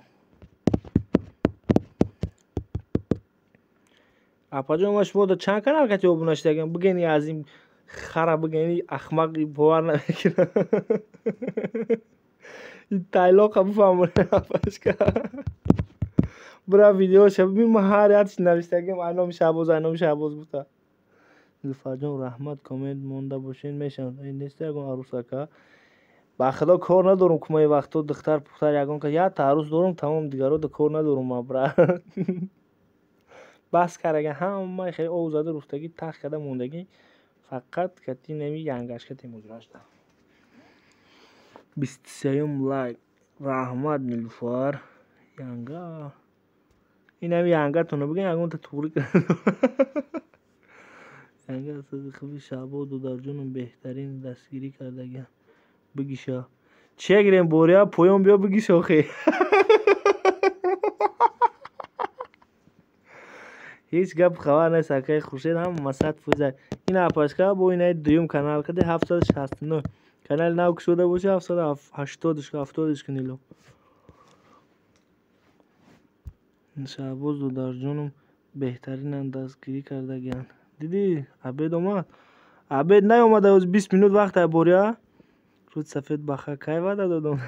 Апаҷон, ман шумо да чанд канал кати обуна шудагам? Бигени аз ин хара, бигени ахмақ бовар намекунам. Ин тайлоқа бифаҳмонед, апашка. Бира видеоша бибин, ман ҳар якш навиштагим ай номи Шаҳбоз, ай номи Шаҳбоз гуфта. Нилуфарҷон, раҳмат, коммент монда бошед мешавад. Ин нест ягон арӯсака. Ба худо кор надорам ку ман вақто духтар пухтар ягон ка якта арӯс дорам, тамом дигаро да кор надорам ман, бра. Бас карага ҳамаи хеле ов зада руфтагӣ тах карда мондагӣ, фақат кати нами янгашка темузрашта. 23-юм лайк. Раҳмат, Нилуфар. Янга. Ин ҳами янгатонро бигӯ, ягонта туғрӣ карда. Янга сози хуби, Шаҳбоз додарҷонам беҳтарин дастгирӣ кардагиам. Бигиша. Чия гирем бория, поён биё бигиш охи. Ҳеҷ гап хабар нест, акаи Хуршед, ҳама 100%. Ин апашка бо инаи дуюм канал кади 769. Канали нав кушода боша 780 70 кунило. Шаҳбоз додарҷонам беҳтаринам дастгирӣ кардагианд. Дидӣ, обед омад? Обед наомада, ҳоз 20 минут вақт ай бория. Рӯз сафед баха кай ваъда додам?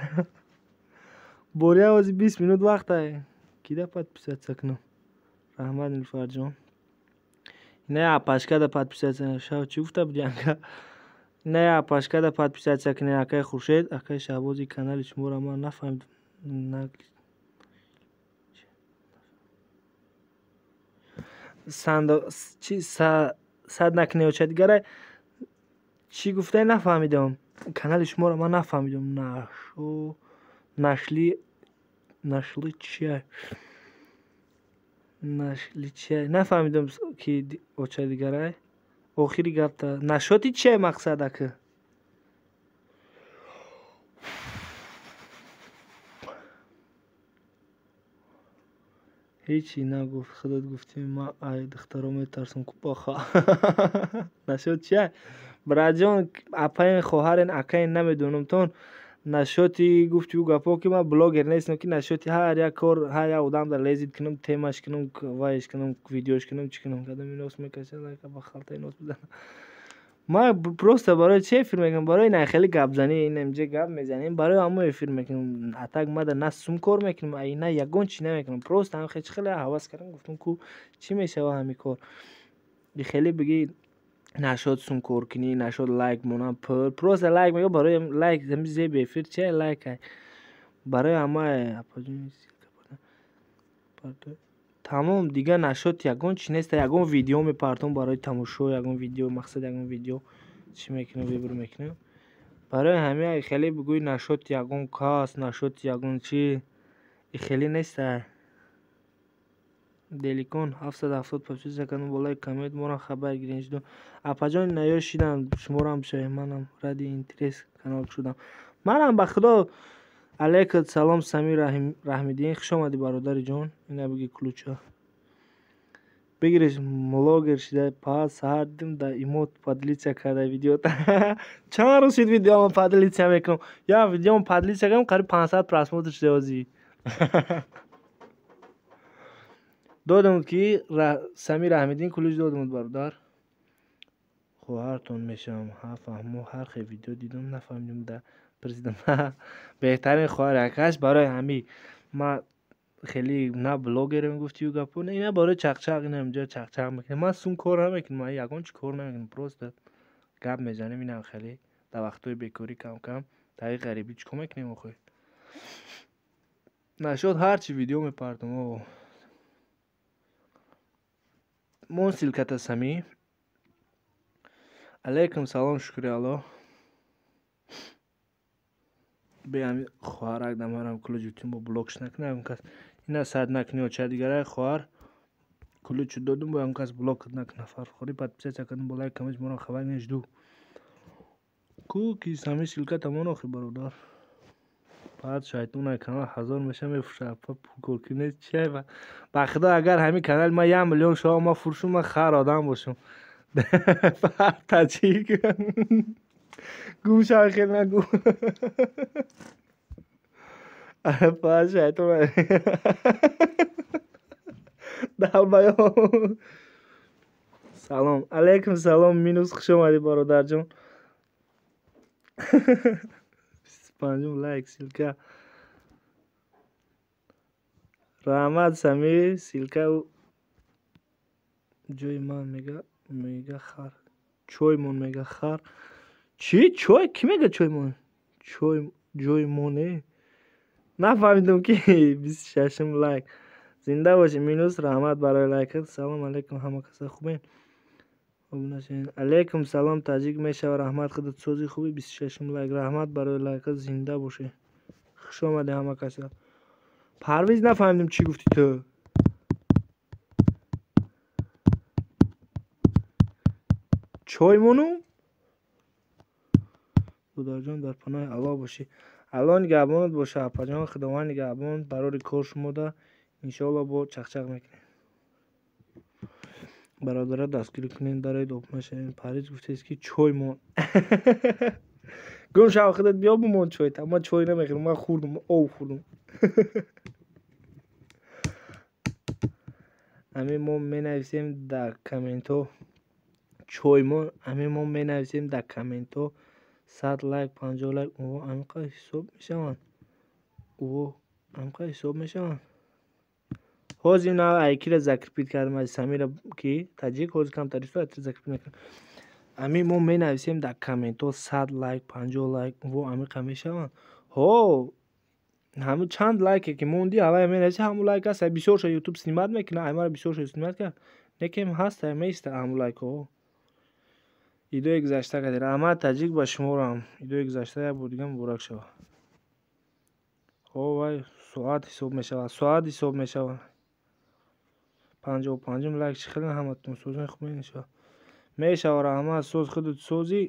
Бория ҳози 20 минут вақт ай. Кида подписаться кунам? Раҳмат, Нилуфарҷон. Инаи апашка да подписаться шав, чӣ гуфта буди анка? Инаи апашка да подписаться кунед, акаи Хуршед, акаи Шаҳбози канали шуморо ман нафаҳмидам. Сандо чи сад накунед оча дигарай чӣ гуфтае нафаҳмидам. Канали шуморо ман нафаҳмидам. Нашо нашли нашли чия нашли чия нафаҳмидам ки оча дигарай. Охири гапта нашоти чия мақсад ака? Ҳечи нагуфт, худат гуфтӣ ман ай духтаро метарсам купаха. Нашуд чия? Братҷон, апаин, хоҳарен, акаин намедонамтон. Нашоти гуфти ӯ гапҳо ки ман блогер нестам, ки нашоти ҳар як кор, ҳар як одам дар лезит кунам, темаш кунам, вайш кунам, видеош кунам, чӣ кунам. Кадом инос мекаша, лайка ба халтаи нос бизанам. Ман просто барои чи эфир мекунам? Барои на хеле гапзанӣ, инамҷа гап мезанем, барои ҳамо эфир мекунам. А так мада на сум кор мекунам, а на ягон чи намекунам. Просто ҳам хеле хеле ҳавас кардам, гуфтам ку чӣ мешава ҳамин кор. Хеле бигӣ нашод сум кор кунӣ, нашод лайк монам, пул. Просто лайк мега барои лайк, ҳами зеби эфир чи лайк ай. Барои ҳама апаҷон тамом дигар нашод ягон чи нест, ягон видео мепартом барои тамошо, ягон видео, мақсад ягон видео чӣ мекунам, выбор мекунам. Барои ҳамин хеле бигӯй нашод ягон кас, нашод ягон чи, хеле нест. Деликон 770 подписчика кардам, болои коммент моро хабар гирен шудам. Апаҷон наё шидам, шуморо бишавем, манам ради интерес канал шудам. Манам ба худо. Алейкум салом, Самир Раҳмиддин, хуш омадӣ бародари ҷон. Ина биги ключа. Бигириш блогер шида, пас саҳар дидим да имот поделиться карда видео. Чанд рӯз шуд видеома поделиться мекунам. Я видеома поделиться кардам, қариб 500 просмотр шуда ҳозир. Додам ки Самир Раҳмиддин ключ додам бародар. Хоҳартон мешавам. Ҳа фаҳмо, ҳар хел видео дидам, нафаҳмидам да президент. Беҳтарин хоҳар акаш барои ҳами ман хеле на блогерам гуфтию гапо, ина барои чақчақ, ина инҷо чақчақ мекунем. Ман сум кор намекунам, ман ягон чи кор намекунам, просто гап мезанем, инам хеле дар вақтҳои бекорӣ кам-кам таи ғарибӣ чӣ кор мекунем охир. Нашод ҳарчи видео мепартам. О. Мон ссылката Сами. Алейкум салом, шукри Аллоҳ. Бе ҳами хоҳарак дамарам ключ бо блокш накунам, ягон кас ина сад накунӣ оча дигарай хоҳар ключ додум, бо ягон кас блок накуна. Фархорӣ подписаться кардам, болои коммент моро хабар нежду. Ку ки Сами ссылката мон охи бародар. Баъд шайтон канал 1000 меша мефурӯша, апа пул кор кунед чия ба худо агар ҳамин канали ман 1 миллион шава, ман фурӯшум, ман хар одам бошам. Таҷик. Гум шава, хел нагу. Баъд шайтон далбаё. Салом. Алейкум салом, минус, хуш омадӣ бародарҷон. 25 лайк, ссылка. Раҳмат Сами, ссылка ҷои ман мега, мега хар. Чоймон мега хар. Чӣ? Чой? Кӣ мега чоймон? Чой ҷои моне? Нафаҳмидам ки 26 лайк. Зинда бошӣ минус, раҳмат барои лайкат. Салом алейкум, ҳама каса хубен? Алейкум салом, таҷик мешава, раҳмат, худат сози хуби. 26 лайк, раҳмат барои лайкат, зинда бошӣ. Хуш омадӣ ҳама каса. Парвиз нафаҳмидам чӣ гуфтӣ ту. Чой монум? Додарҷон дар паноҳи Аллоҳ бошӣ. Аллоҳ нигаҳбонат боша апаҷон, Худованд нигаҳбон, барори кор шумода иншоаллоҳ бо чақчақ мекунем. Бародарат дастгирӣ кунем, дарои доб нашавем. Парвиз гуфтааст ки чой мон. Гум шав, худат биё бимон чой. Ман чой намехӯрам, ман хӯрдам, об хӯрдам. Ҳамин мо менависем дар комментҳо чой мон, ҳамин мо менависем дар комментҳо 100 лайк, 50 лайк, ӯ ҳамин қадр ҳисоб мешаванд. Ӯ ҳамин қадр ҳисоб мешаванд. Ҳозир на айкира закрепить кардам аз Самира ки таҷик, ҳозир камтар исто айтира закрепить мекунам. Ҳамин мо менависем дар комментҳо 100 лайк, 50 лайк, ӯ ҳамин қадр мешаванд. Ҳо, ҳамин чанд лайке ки монди, ҳавая менависи, ҳамун лайк аст. Бисёрша YouTube снимать мекунад, аймара бисёрша снимать кард. Некем ҳаст, меиста ҳамун лайкҳо. Идои гузашта кардӣ. Раҳмат таҷик ба шуморам. Идои гузашта як бор дига муборак шава. Ҳо вай соат ҳисоб мешавад, соат ҳисоб мешавад. 55 лайк чӣ хеле ҳаматон созои хуб мешавад. Мешава раҳмат, соз худат созӣ.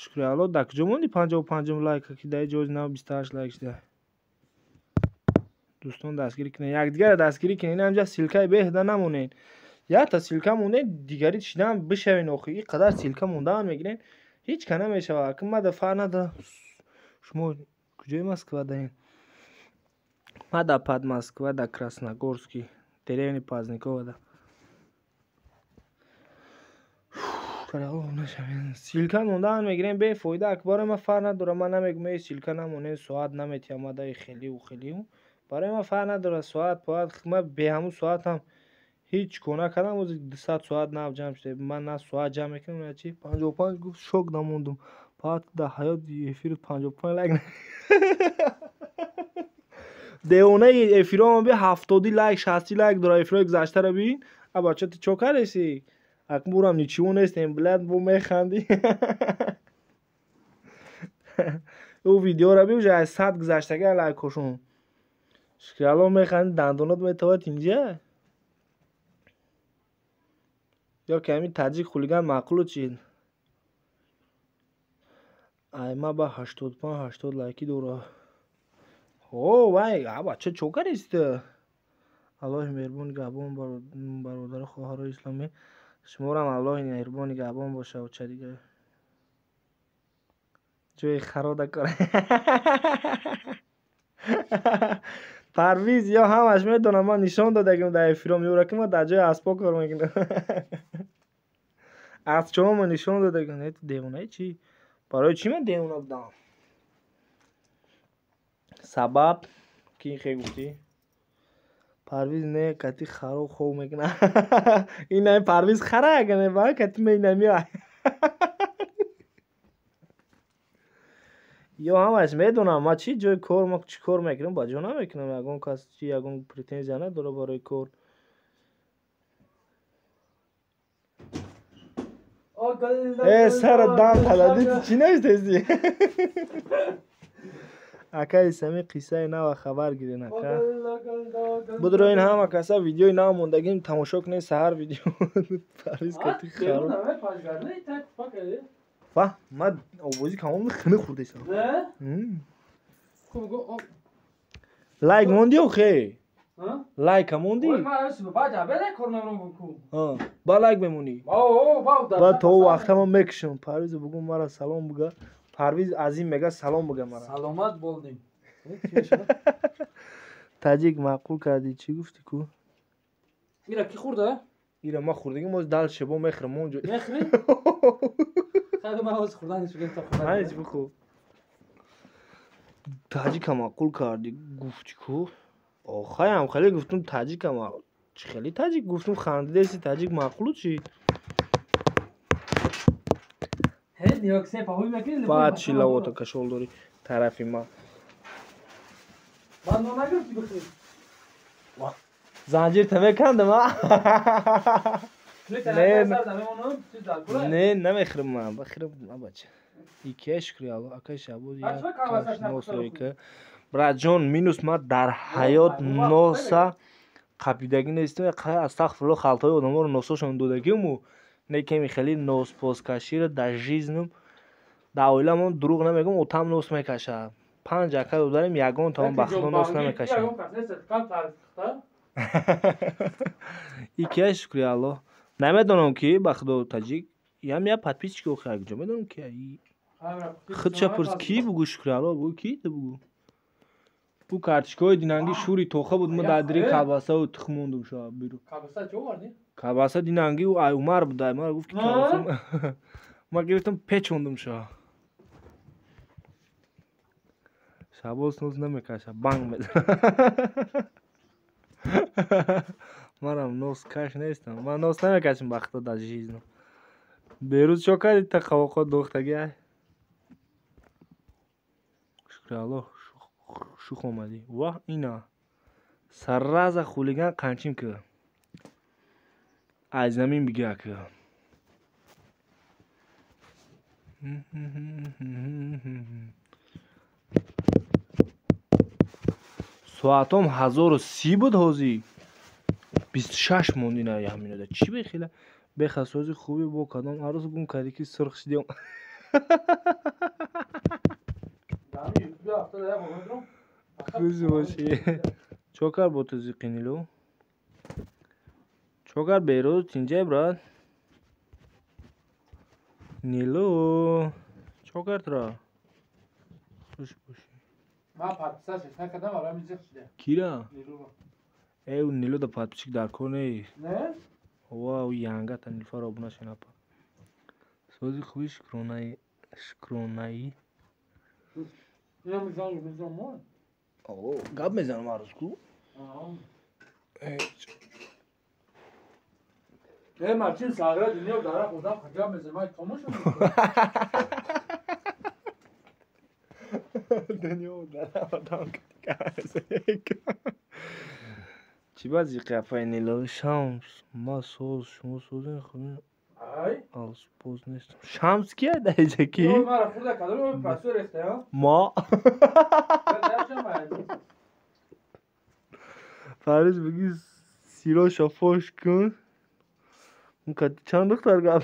Шукри Аллоҳ, дар куҷо монди 55 лайка ки дар ҷои нав 28 лайк шуда. Дӯстон дастгирӣ кунед, якдигарро дастгирӣ кунед. Ин ҳамҷа ссылкаи беҳуда намонед. Якта ссылка монед, дигари чидан бишавен охи. Ин қадар ссылка мондаан мегирен, ҳеҷ ка намешавад. Аки мада фарқ надорад. Шумо куҷои Москва даен? Ма дар Подмосква, дар Красногорский, деревни Пазникова да. Ссылка мондаан мегирем бефоида. Ак барои ман фарқ надорад. Ман намегӯям эй ссылка намонед, соат наметиҳам мадаи хелиу хелиу. Барои ман фарқ надорад соат поат. Ман бе ҳамун соатам ҳеҷ кор накардам. Ози 200 соат нав ҷамъ шуда. Ман на соат ҷамъ мекунам, на чи. 55 гуфт, шок намондум. Баъд дар ҳаёт эфиру 55 лайк. Девонаи эфироам би 70 лайк, 60 лайк дора. Эфирои гузаштаро бин. А бача ту чо кардеси? Ак бурам ничего нестем, блядь, бо механди. Ӯ видеоро би уже аз 100 гузаштага лайкошон. Шукралло механди, дандонот метавад инҷа. Ё ки ҳамин таҷик хулиган маъқулу чи? Ай ма ба 85-80 лайки дора. О, вай, а бача чо кардеси ту? Аллоҳи меҳрубон нигаҳбон бародару хоҳарои исломӣ. Шуморам Аллоҳи меҳрубон нигаҳбон боша, оча дигар. Ҷои харода кор. Парвиз ё ҳамаш медонам, ман нишон додагим дар эфиром, ёра ки ман дар ҷои аспо кор мекунам. Аспчома нишон додагим. Не, ту девонаи чӣ? Барои чӣ ман девона будам? Сабаб ки ин хе гуфтӣ? Парвиз не, кати харо хов мекунад. Ин ай Парвиз хара агане ба кати мeinамиа. Ё ҳамаш медонам, ман чӣ ҷои кор, ман чӣ кор мекунам, ба ҷо намекунам. Ягон кас чи ягон претензия надора барои кор. Э, сара дам талади, ту чӣ навиштаисти? Акаи сами қиссаи нава хабар гирен ака. Будро ин ҳама каса видеои нав мондагим тамошо кунед, саҳар видео. Парвиз кати харо. Ва, ман овози камом хина хӯрдесам. Лайк монди охе? Лайка монди? Ба лайк мемонӣ? Ба то вақта ман мекушам. Парвизу бугу мара салом буга. Парвиз Азим мега салом буга мара.
Саломат болдим.
Таҷик маъқул кардӣ, чӣ гуфтӣ ку?
Ира ки хӯрда?
Ира ман хӯрдагим, оз дал шебо мехӯрам онҷо.
Мехӯрӣ? Хайр, ман оз хӯрдан нишудем то хӯрдан.
Ҳай, бихӯр. Таҷика маъқул кардӣ, гуфтӣ ку? Охаям хеле гуфтум таҷика маъқул. Чӣ хеле таҷик гуфтум, хандидаси таҷик маъқулу чӣ? Баъд чӣ лавота кашол дорӣ тарафи ман? Занҷирта мекандам, а? Не, намехӯрам ман, бахӯрам на бача. Икия шукри Аллоҳ, акаи Шаҳбоз як нос рӯйка. Братҷон, минус ман дар ҳаёт носа қапидагӣ нестам. Астағфируллоҳ, халтаҳои одаморо носошон додагиму. Не кеми хеле носпоскаширо дар жизнум, дар оиламон дурӯғ намегӯм, отам нос мекашад. 5 ака додарем, ягон таом ба худо нос намекашад. Икия шукри Аллоҳ. Намедонам ки ба худо таҷик, ям я подписчик охи якҷо медонам ки худша пурс ки бугу шукри Аллоҳ, бугу ки ту бугу. Ӯ картишкаҳои динанги шури тоха буд, ма дар дири колбасаву тухм мондум ша биру.
Колбаса чӣ овардӣ?
Колбаса динанги ӯ ай Умар буд, ай Умар гуфт ки колбаса. Ма гирифтам печондум ша. Шабоз нос намекаша, банг мезанад. Манам нос каш нестам. Ман нос намекашам ба худо дар жизнь. Берӯз чо кардӣ та қавоқот дохтагӣ ай? Шукри Аллоҳ, шух омадӣ. Ваҳ, ина. Сарраза хулиган қанчим ки. Аз замин бигира ки. Соатом 1030 буд ҳозир. 26 монд ина ҳаминода. Чӣ бехела? Бехасози хуби бо кадом арӯз гум кардӣ ки сурх шудиам? Хузи бошӣ. Чо кард бо ту зиқи Нилу? Чо кард Берӯз? Тинҷай, брат? Нилу чо кард туро? Хуш бошӣ.
Ман подписашаш накардам, барои ҳамин зиқ шуда.
Кира?
Нилуро.
Э, Нилу да подписчик дар кор не.
Не?
Ова, ӯ янгата Нилуфар обуна шенапа. Сози хуби шукронаи шукронаи.
Ина мизан мизан мо.
О, гап мезанам ҳар рӯз ку.
Э, мачин сагра дунё дара худам гап мезанам, ман хомӯш.
Дунё дара одам гап мезанам. Чӣ ба зиқи апаи Нилу? Шамс, ма соз, шумо созен хуби.
Ай?
Алспоз нестам. Шамс кия дар инҷа ки?
Мара хурда кадом пасо рехта, ё?
Ма. Фариз бигӣ сироша фош кун. Чанд духтар гап?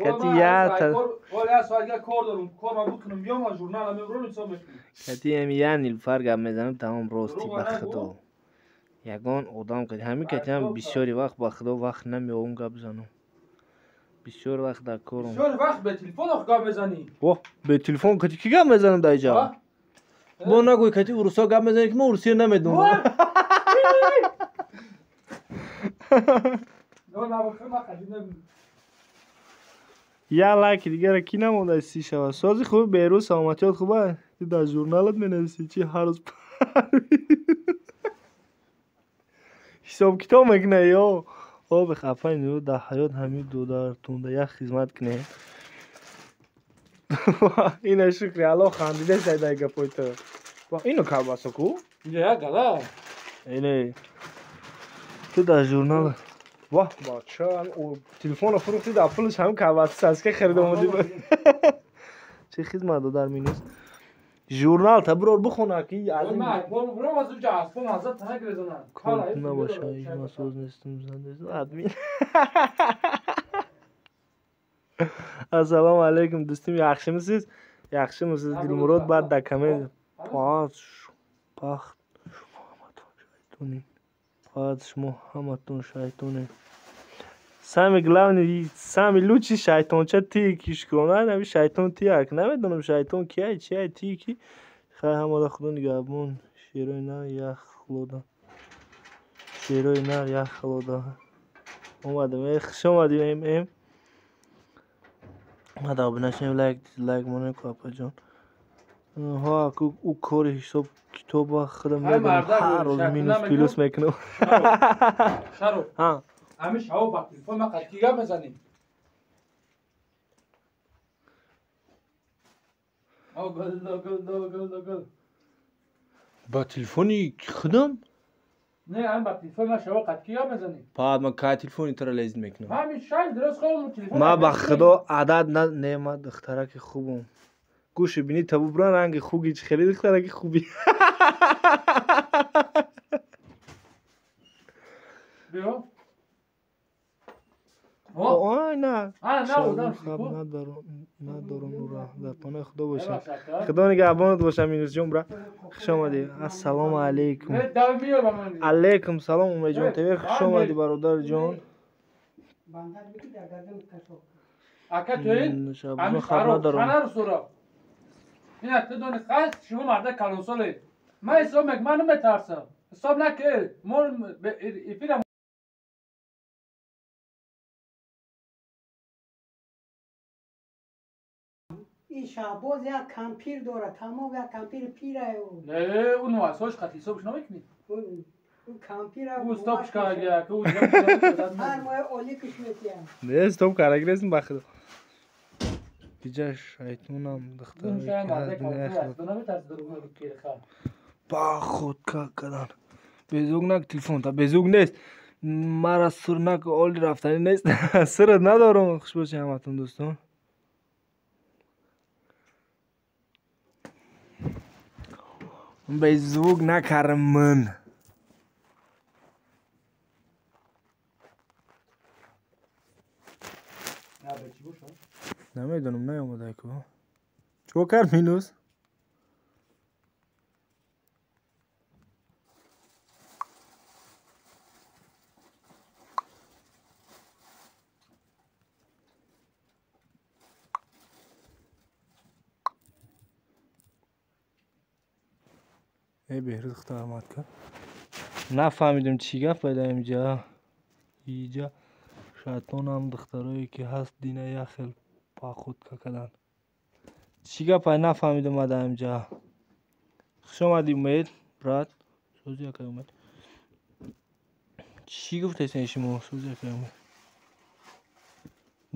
Кати я та.
Оля я соат кор дорум, кор ма бикунам, биём ма журнал мебурам, ҳисоб мекунам.
Кати ами я Нилуфар гап мезанам, тамом рости ба худо. Ягон одам кати ҳамин кати ҳам бисёри вақт ба худо вақт намеёбам гап занам. Бисёр вақт дар корам.
Бисёр вақт бе телефон ох гап мезанӣ.
Во, бе телефон кати ки гап мезанам дар инҷа? Бо нагӯй кати урусо гап мезанӣ ки мо урусиро намедонам. Я лайки дигара ки намонда си шава. Сози хуби Берӯз, саломатиёт хуба? Ту дар журналат менависӣ чи ҳар рӯз ҳисоб китоб мекунӣ ё? Оби хафаи Нилу дар ҳаёт ҳамин додаратонда як хизмат кунед. Ина шукри Аллоҳ хандида шай дар гапои ту. Ино колбасо ку?
Инҷа як гала.
Ине. Ту дар журнал ваҳ бача, телефонро фурӯхтӣ дар пулаш ҳамин колбаса саска харида омадӣ. Чӣ хизмат додар минус? Журнал та бирор бихона ки аз ин
Ман аз уҷа аспом азат нагирезонам.
Кор набоша, ман соз нестам, зан нестам, админ. Ассалому алайкум дӯстим, yaxshimisiz? Yaxshimisiz Dilmurod? Баъд дар коммент пахт шумо ҳаматон шайтонед. Пахт шумо ҳаматон шайтонед. Самый главный, самый лучший шайтонча ти ки шукрона, ҳамин шайтон ти як. Намедонам шайтон кияй, чияй, ти ки. Хай ҳамада худо нигаҳбон. Шерои нар ях хлода. Шерои нар ях хлода. Омадем, э, хуш омадӣ, эм эм. Мада обуна шавем, лайк, дизлайк монем ку апаҷон. Ҳа, ку ӯ кори ҳисоб китоба худам медонам, ҳар рӯз минус плюс мекунам.
Шаро.
Ҳа.
Ҳамин шаво ба телефон ма қад ки гап мезанӣ? О, гул, гул, гул, гул.
Ба телефони худам?
Не, ҳамин ба телефон ма шаво қад ки гап мезанӣ?
Пад ман кай телефони туро лезид мекунам?
Ҳамин шай дуруст худам телефон.
Ма ба худо адад на не, ма духтараки хубам. Гӯши бинӣ табу буран ранги хуги чӣ хеле духтараки хуби.
Биё.
Ой, на.
На,
надорам нура. Дар паноҳи худо бошем. Худо нигаҳбонат бошам Минусҷон бра. Хуш омадӣ. Ассалому алайкум. Алайкум салом Умедҷон ТВ. Хуш омадӣ бародарҷон.
Ака туин?
Шабзон хаб надорам.
Ина ту дони хаст шумо марда калонсоле. Ман ҳисоб мекунам, ман наметарсам. Ҳисоб накун. Мо эфира
ин Шаҳбоз як кампир дорад, тамом як кампири пирае ӯ.
Не, ӯ нуасош қат ҳисобш намекунӣ?
Ӯ кампира
ӯ стопш карда, ки ӯ
ҳар моҳ оликаш метиҳад.
Не, стоп карда нестм ба худо. Биҷа шайтонам духтар. Ба худ кардан. Безук нак телефон та безук нест. Мара сур нак оли рафтанӣ нест. Сират надорам. Хуш бошед ҳаматон дӯстон. Беззвук накармын. Намедонам, наомада ку. Чико кард минус? Э Беҳрӯз худо раҳмат кун. Нафаҳмидем чӣ гап пайда инҷа. Иҷа шайтонам духтарое ки ҳаст дина як хел походка карданд. Чӣ гапай нафаҳмидам ада инҷа. Хуш омадӣ Умед, брат. Сӯзи якай Умед. Чӣ гуфтесен шумо? Сӯзи якай Умед.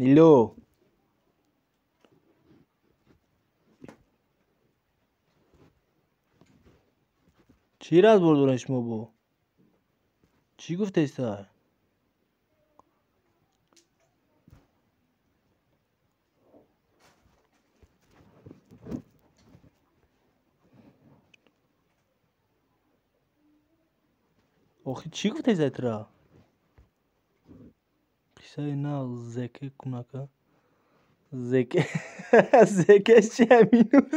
Нило. Чӣ разбор доред шумо бо? Чӣ гуфтеста? Охи чӣ гуфтеста тура? Қиссаи нағз зеке кунака. Зеке зекеш чия минус?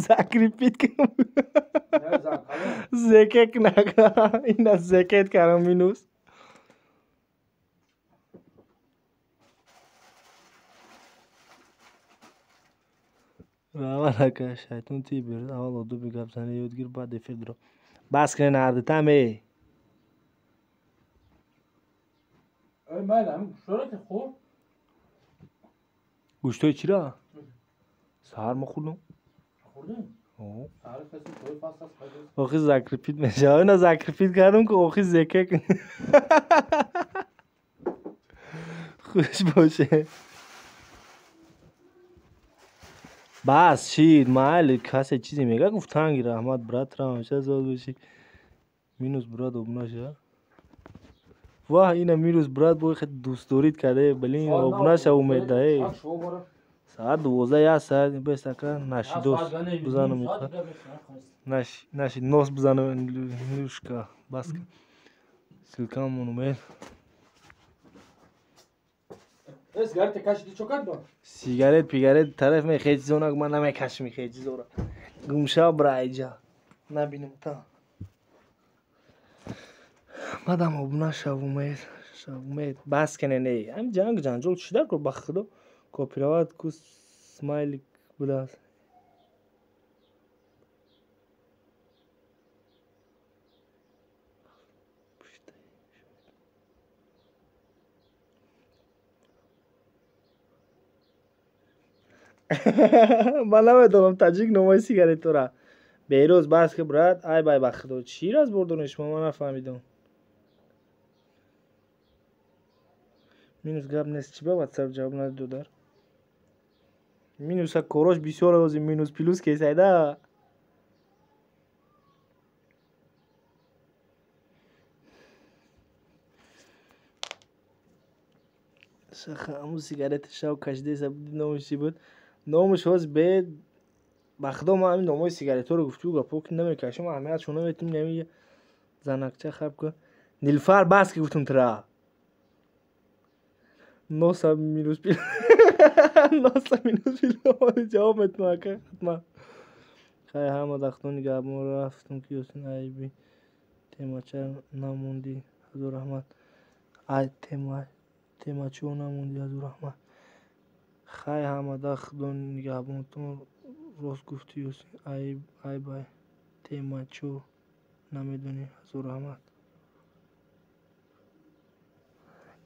Закрепить кунам. Зеке кунака. Ина зекет кардам минус. Раҳмат ака, шайтон ти Беҳрӯз аввал одоби гапзанӣ ёд гир, баъд эфир дуро. Бас кунед ҳардутам э.
Эй майли, ҳамин гӯштҳоро ки хӯрд.
Гӯштҳои чиро? Саҳар мо хӯрдем.
Хӯрдем?
О.
Саҳар каси тои пас аст пайдо.
Охи закрепить мешавад. Ина закрепить кардам ки охи зеке кун. Хуш боше. Бас шид, майли касе чизе мега гуфт танги раҳмат брат ҳамеша зод бошӣ. Минус брат обуна ша. Ваҳ ина минус брат бо хел дӯстдорид карде, блин обуна ша умеда э. Саат 12 як саат бес ака нашидос бизанам иқа. Наши нос бизанам люшка бас кун. Ссылкамон умед.
Э сигарета кашиди чо кард бо?
Сигарет пигарет тараф мехе чизо нагу ман намекашам хе чизора. Гумша бра иҷа. Набинам та. Мадам обуна шав Умед, шав Умед. Бас кане не. Ҳам ҷанг ҷанҷол чӣ дар кор ба худо копировать ку смайлик будааст. Ман намедонам таҷик номои сигаретора. Беҳрӯз бас ки брат, ай бай ба худо. Чӣ разбор доред шумо? Ман нафаҳмидам. Минус гап нест. Чӣ ба ватсап ҷавоб надод додар? Минуса корош бисёр ози минус плюс кесайда. Шаха ҳамун сигарета шав кашидеса буди номаш чӣ буд? Номаш ҳоз бе ба худо ман ҳамин номои сигаретҳоро гуфту гапҳо ки намекашам, аҳамиятшон наметум нами занакча хаб кун. Нилфар бас ки гуфтум тура. Носа минус пил. Носа минус пил. Ҷавоб метунам ака ҳатман. Хай ҳама дахтони гапмо рафтум ки Ёсин айби темача намондӣ. Ҳазор раҳмат. Ай темачо намондӣ ҳазор раҳмат. Хай ҳама дахтони нигаҳбонтон рост гуфтӣ Ёсин айбай темачо намедонӣ ҳазор раҳмат.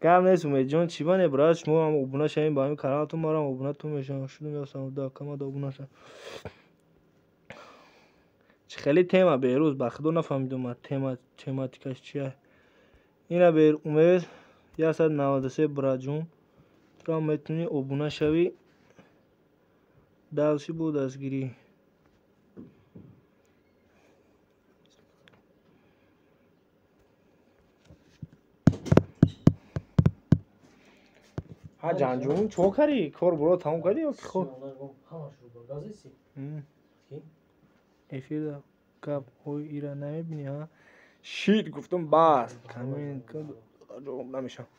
Гап нест Умедҷон, чӣ бане брат, шумо ҳам обуна шавем ба ҳамин каналтон, марам обунатон мешавам. Шудум ёстам да камада обуна шавам. Чӣ хеле тема Беҳрӯз, ба худо нафаҳмидам ман тема тематикаш чия. Ина Беҳр Умед 193 братҷон, ту ҳам метавонӣ обуна шавӣ. Дальше бо дастгирӣ. Ҳа ҷанҷон, чо кардӣ? Кор буро тамом кардӣ ё ки хоб? Эфир гапҳои ира намебинӣ ҳа? Шит гуфтам бас. Камин ҷавоб намешавам.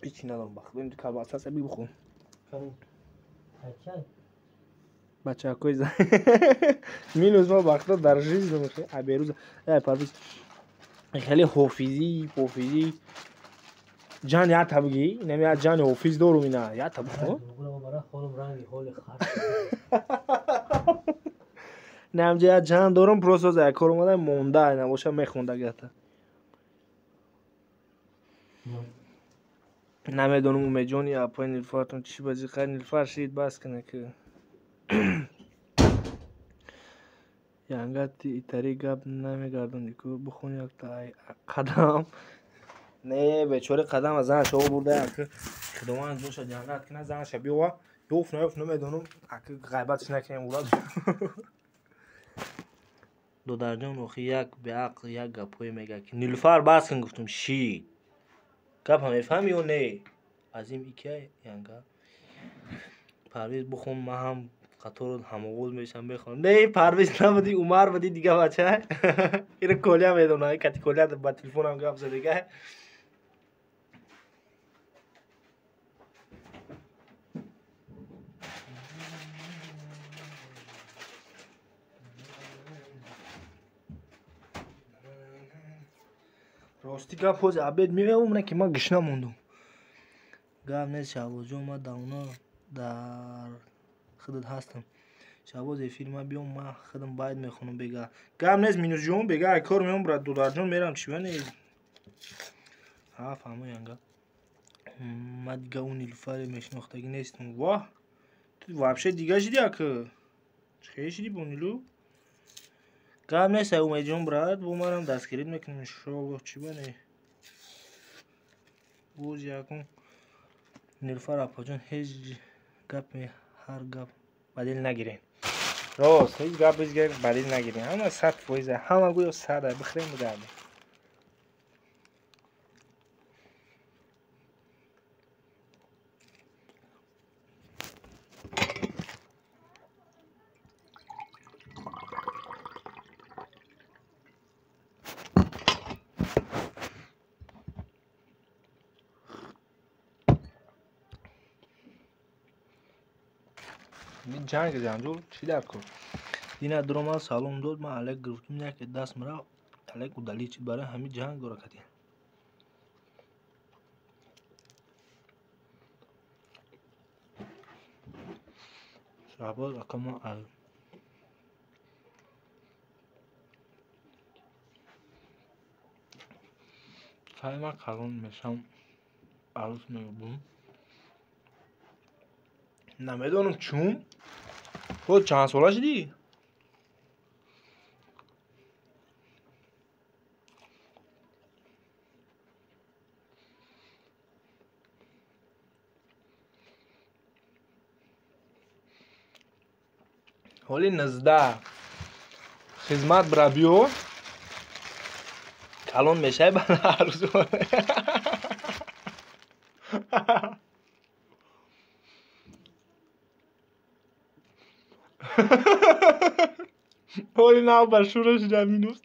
Ҳечи надорам ба худо, ин колбаса аст, бихӯр. Бачакҳои минус ма ба худо дар жизнь ай Беҳрӯз, ай Парвиз хеле ҳофизӣ, пофизӣ. Ҷан ята бигӣ, инам я ҷани ҳофиз дорум ина, ята бихӯр. Инамҷа як ҷан дорам, просто за як кор омада монда, набоша мехонда гата. Намедонам Умедҷони апои Нилуфартон чӣ бази қай Нилуфар шид бас кана ки. Янга ти итари гап намегардони ку бихон якта ай қадам. Не, бечора қадам аз занаша обурда аки худованд боша ҷаннат кина занаша биёва. Ёфт наёфт намедонам, аки ғайбатш накунем урад. Додарҷон охи як беақл як гапҳое мега ки Нилуфар бас кун гуфтум шид. Гапа мефаҳми ё не? Азим икия янга. Парвиз бихон ман ҳам қаторро ҳамоғоз мешам мехонам. Не, Парвиз набуди, Умар буди дига бача. Ира Коля медона, кати Коля ба телефонам гап задига. Рости гап ҳози обед меоям, не ки ман гишна мондум. Гап нест Шаҳбозҷон, ман давно дар худат ҳастам. Шаҳбоз эфир ман биём, ман худам байд мехонам бега. Гап нест Минусҷон, бега ай кор меом брат додарҷон мерам чӣ бане? Ҳа, фаҳмо янга. Ман дига ӯ Нилуфаре мешинохтагӣ нестам. Воҳ, ту вообще дига шиди ака? Чӣ шиди бо Нилу? Гап нест ай Умедҷон брат, бо манам дастгирит мекунем иншоаллоҳ чӣ бане? Боз якум Нилуфар апаҷон ҳеҷ гапе ҳар гап ба дил нагирен. Рост, ҳеҷ гап ҳеҷ гап ба дил нагирен. Ҳама 100%, ҳама гӯё 100 бихӯрем бигардем. Ҷанг ҷанҷол чӣ дар кор? Дина дуромад салом дод, ман алек гирифтум яке даст мара алек удалӣ чид барои ҳамин ҷанг дора кадем. Шаҳбоз ака мо аз сари ман калон мешам арӯс меёбум. Намедонам чун. Ту чанд сола шудӣ? Ҳоли 19. Хизмат бира биё. Калон мешавӣ баъд арӯс. Ҳоли нав ба шӯра шуда минус.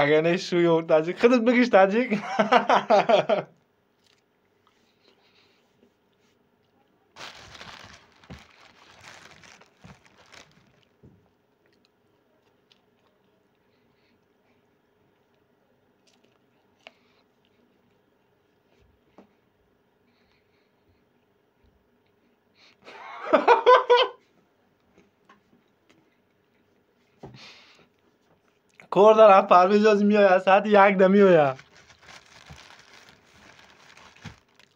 Агар не шӯё таҷик, худат бигиш таҷик. Кор дорам Парвиз оз меояд, саати 1 да меояд.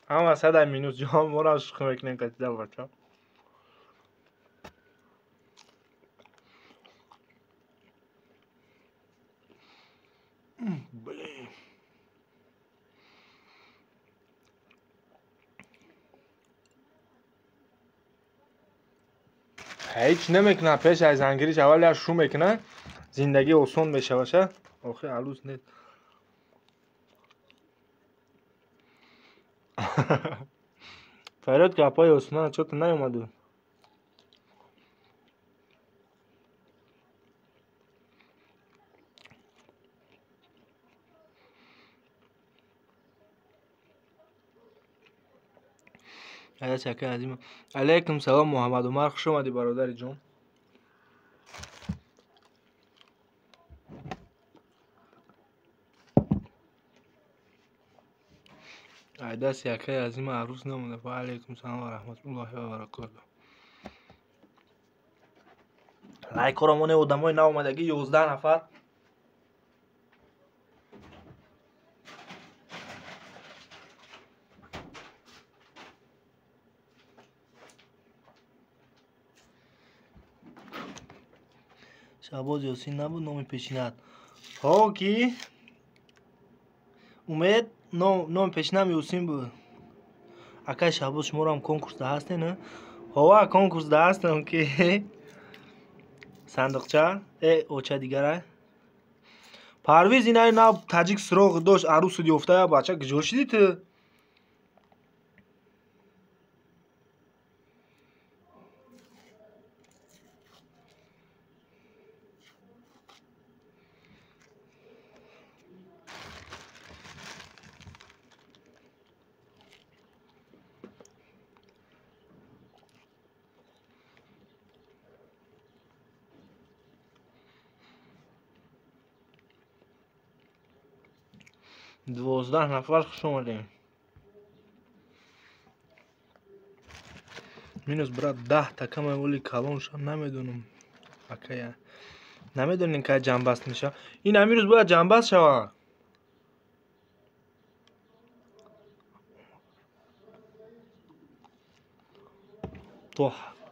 Ҳама сада минус ҷон моро шӯхӣ мекунем катида бача. Блин. Ҳеҷ намекунад, пеш аз зангириш аввал як шу мекунад. Зиндагӣ осон мешаваша. Охир алус нест. Фарёд гапҳои Осман чото наёмаду. Алайкум салом Муҳаммад Умар, хуш омадӣ бародари ҷон. Айдаст якаи азима арӯс намонда. Ва алайкум салом ва раҳматуллоҳи ва баракотуҳ. Лайкҳоро моне одамои наомадагӣ 11 нафар. Шаҳбоз Ёсин набуд номи пешинат. Ҳо ки Умед номи пешинам Ёсин буд. Акай Шаҳбоз шуморо ҳам конкурсда ҳастен? Ҳова конкурсда ҳастам ки сандуқча оча дигара. Парвиз инай нав таҷик суроғ дошт арӯсуд ёфта бача куҷо шидӣ ту? Дувоздаҳ нафар хуш омадем. Минус брат 10 та камай оли калонша намедонам. Акая. Намедонем кай ҷамбаст меша. Ин ҳамин рӯз бояд ҷамбаст шава.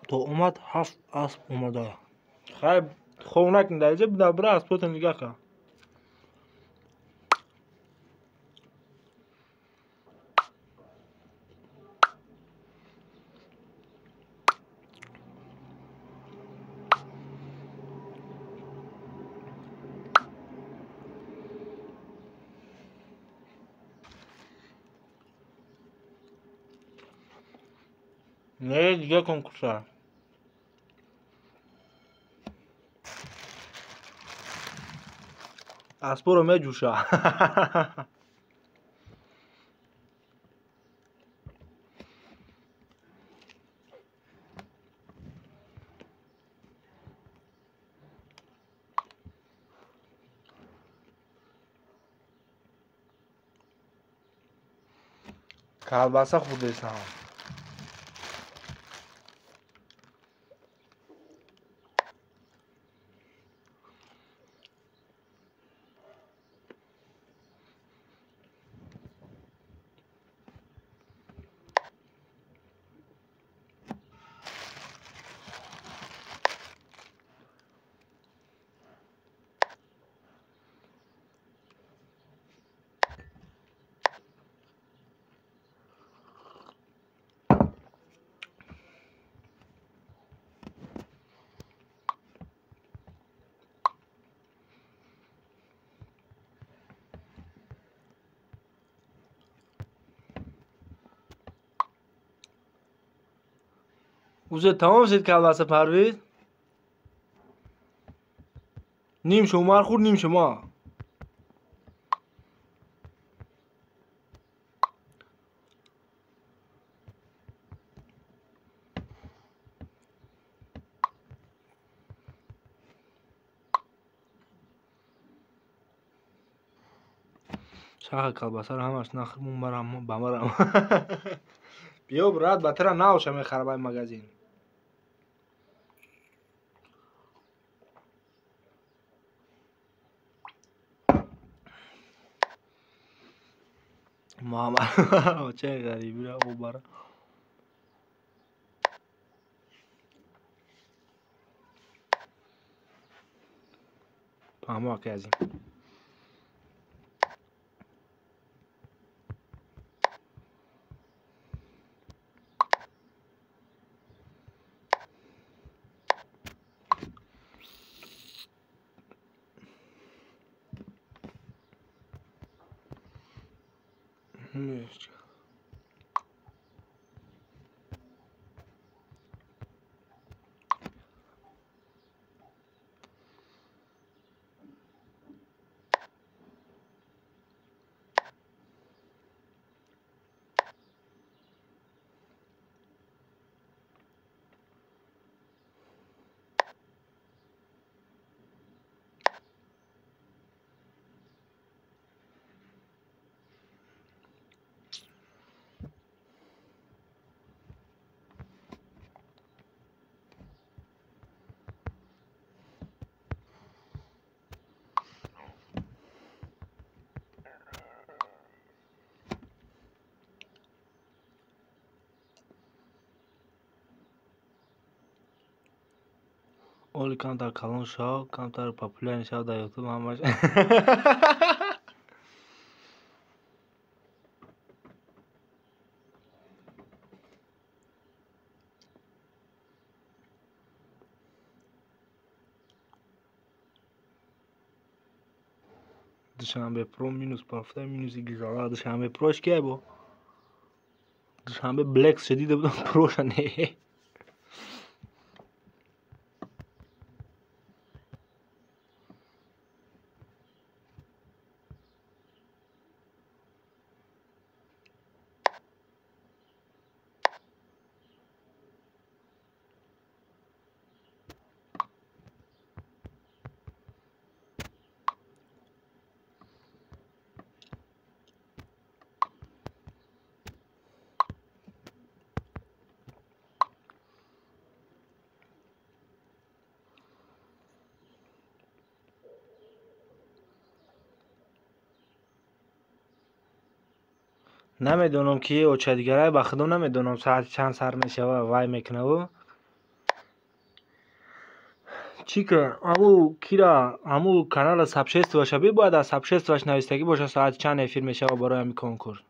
То омад 7 асп омада. Хай хов накун дар инҷа бира аспотро нигаҳ кун. Не, дига конкурса. Аспоро меҷӯша. Колбаса хӯрдесам. Уже тамом шуд колбаса Парвиз? Ним шумар хӯрд, ним шумо. Шаха колбасаро ҳамаш нахӯрмун барам ба марам. Биё брат, ба тара навша мехарам ай магазин. Муҳаммад очаи ғарибиро обара. Фаҳмо акай азим. Оли камтар калон шав, камтар популярный шав дар Ютуб ҳамаш. Душанбе Про минус пафта минуси гизала. Душанбе Прош кия бо? Душанбе Блекс шедида будам, Проша не. Намедонам ки оча дигарай, ба худо намедонам соати чанд сар мешава, вай мекунаву. Чӣ ка аму кира аму канала сообществоша би бояд аз сообществош навистагӣ боша соати чанд эфир мешава барои ҳамин конкурс.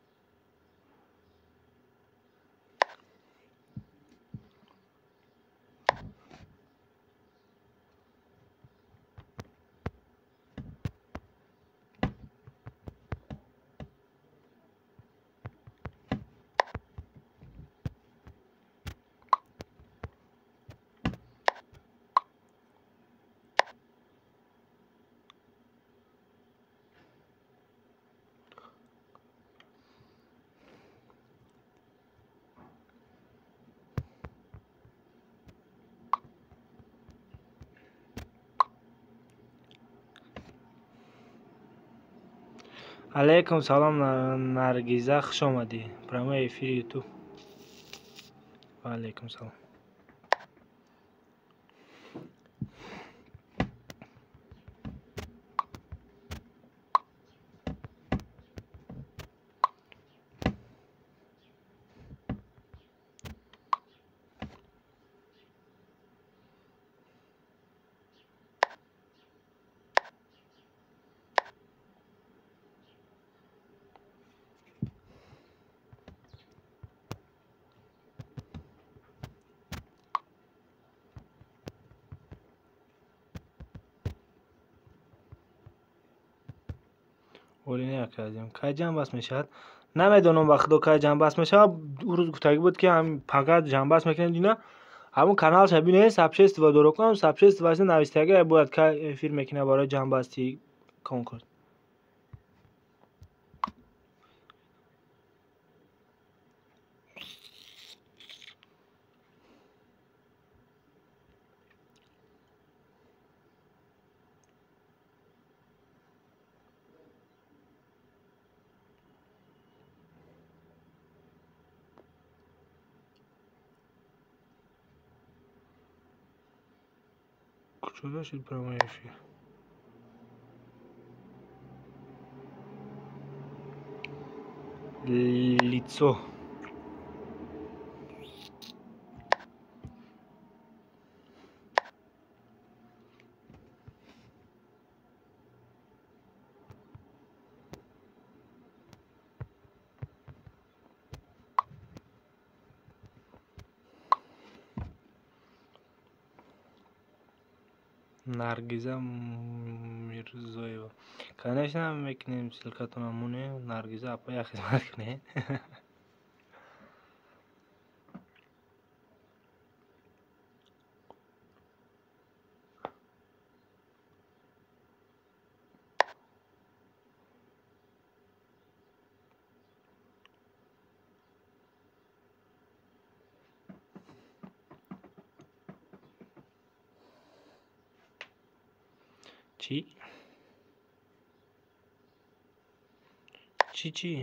Алейкум салом, Наргиза, хуш омадӣ. Прямой эфири Ютуб. Ва алейкум салом. Оли не академ. Кай ҷамъбаст мешавад? Намедонам ба худо кай ҷамъбаст мешавад. Ӯ рӯз гуфтагӣ буд ки ҳам пага ҷамъбаст мекунем дина. Ҳамун каналша бинед, сообщество дорокам, сообществоша навистагӣ бояд кай эфир мекунад барои ҷамъбасти конкурс. Куҷо шуд прямой эфир? Лицо. Наргиза Мирзоева. Конечно, мекунем ссылкатона муне. Наргиза апа я хизмат кунед. Чӣ? Чӣ чӣ?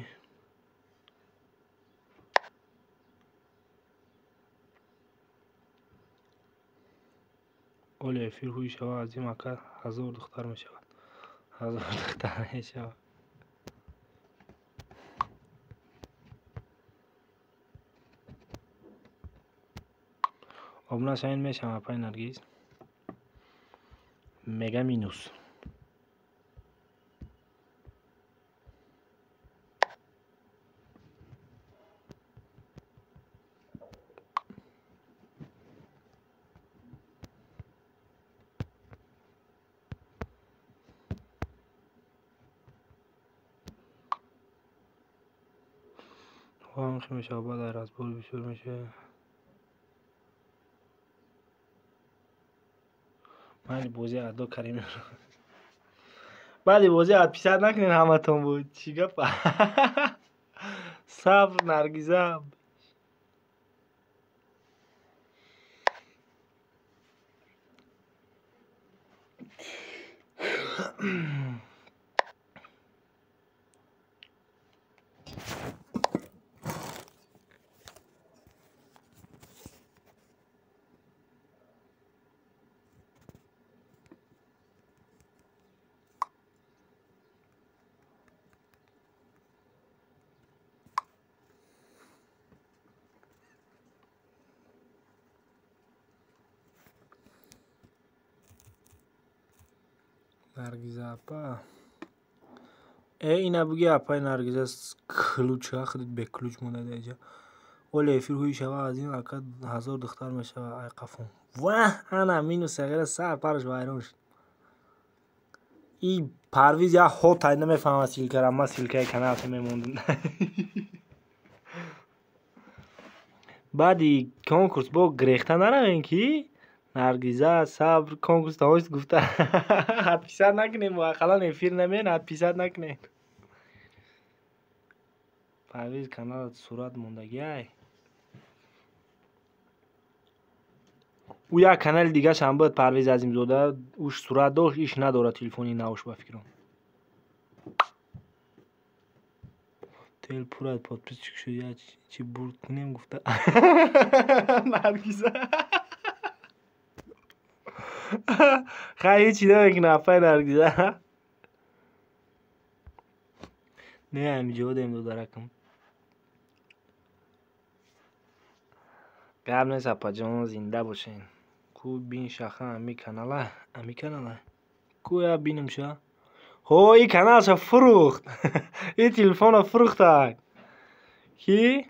Оли эфир ҳуй шава, аз ин мака 1000 духтар мешавад. 1000 духтар мешавад. Обуна шавед мешавам апай Наргиз. Мега минус. Ҳам мешава, баъд ай разбор бисёр мешава. Майли бозӣ адо карем. Баъди бозӣ отписать накунед ҳаматон буд. Чӣ гап? Сабр, Наргиза. Наргиза апа. Ина буги апаи Наргиза ключа худит бе ключ монда даиҷа. Оле эфир ҳуи шава аз ин ака 1000 духтар мешава ай қафон. Ва ана минус сағира сар параш вайрон шуд. И Парвиз я хот ай намефаҳма силкара, ма силкаи каналта мемондум. Баъди конкурс бо грехта наравем ки Наргиза сабр конкурс тамом шуд гуфта. Отписать накунем, ақаллан эфир намеян, отписать накунем. Парвиз каналат сурат мондагиай. Ӯ як канали дигаш ҳам буд Парвиз Азимзода, уш сурат дошт, иш надорад телефони навш ба фикрам. Тел пур аз подписчик шуд, я чи бурд кунем гуфта. Наргиза. Хай ҳечи намекунад апаи Наргиза. Не, ҳамиҷо дем додаракам. Гап нест апаҷон, зинда бошен. Ку бин шаха ами канала, ами канала. Ку я бинам ша. Ҳо, и каналша фурӯхт. И телефона фурӯхтак. Ки?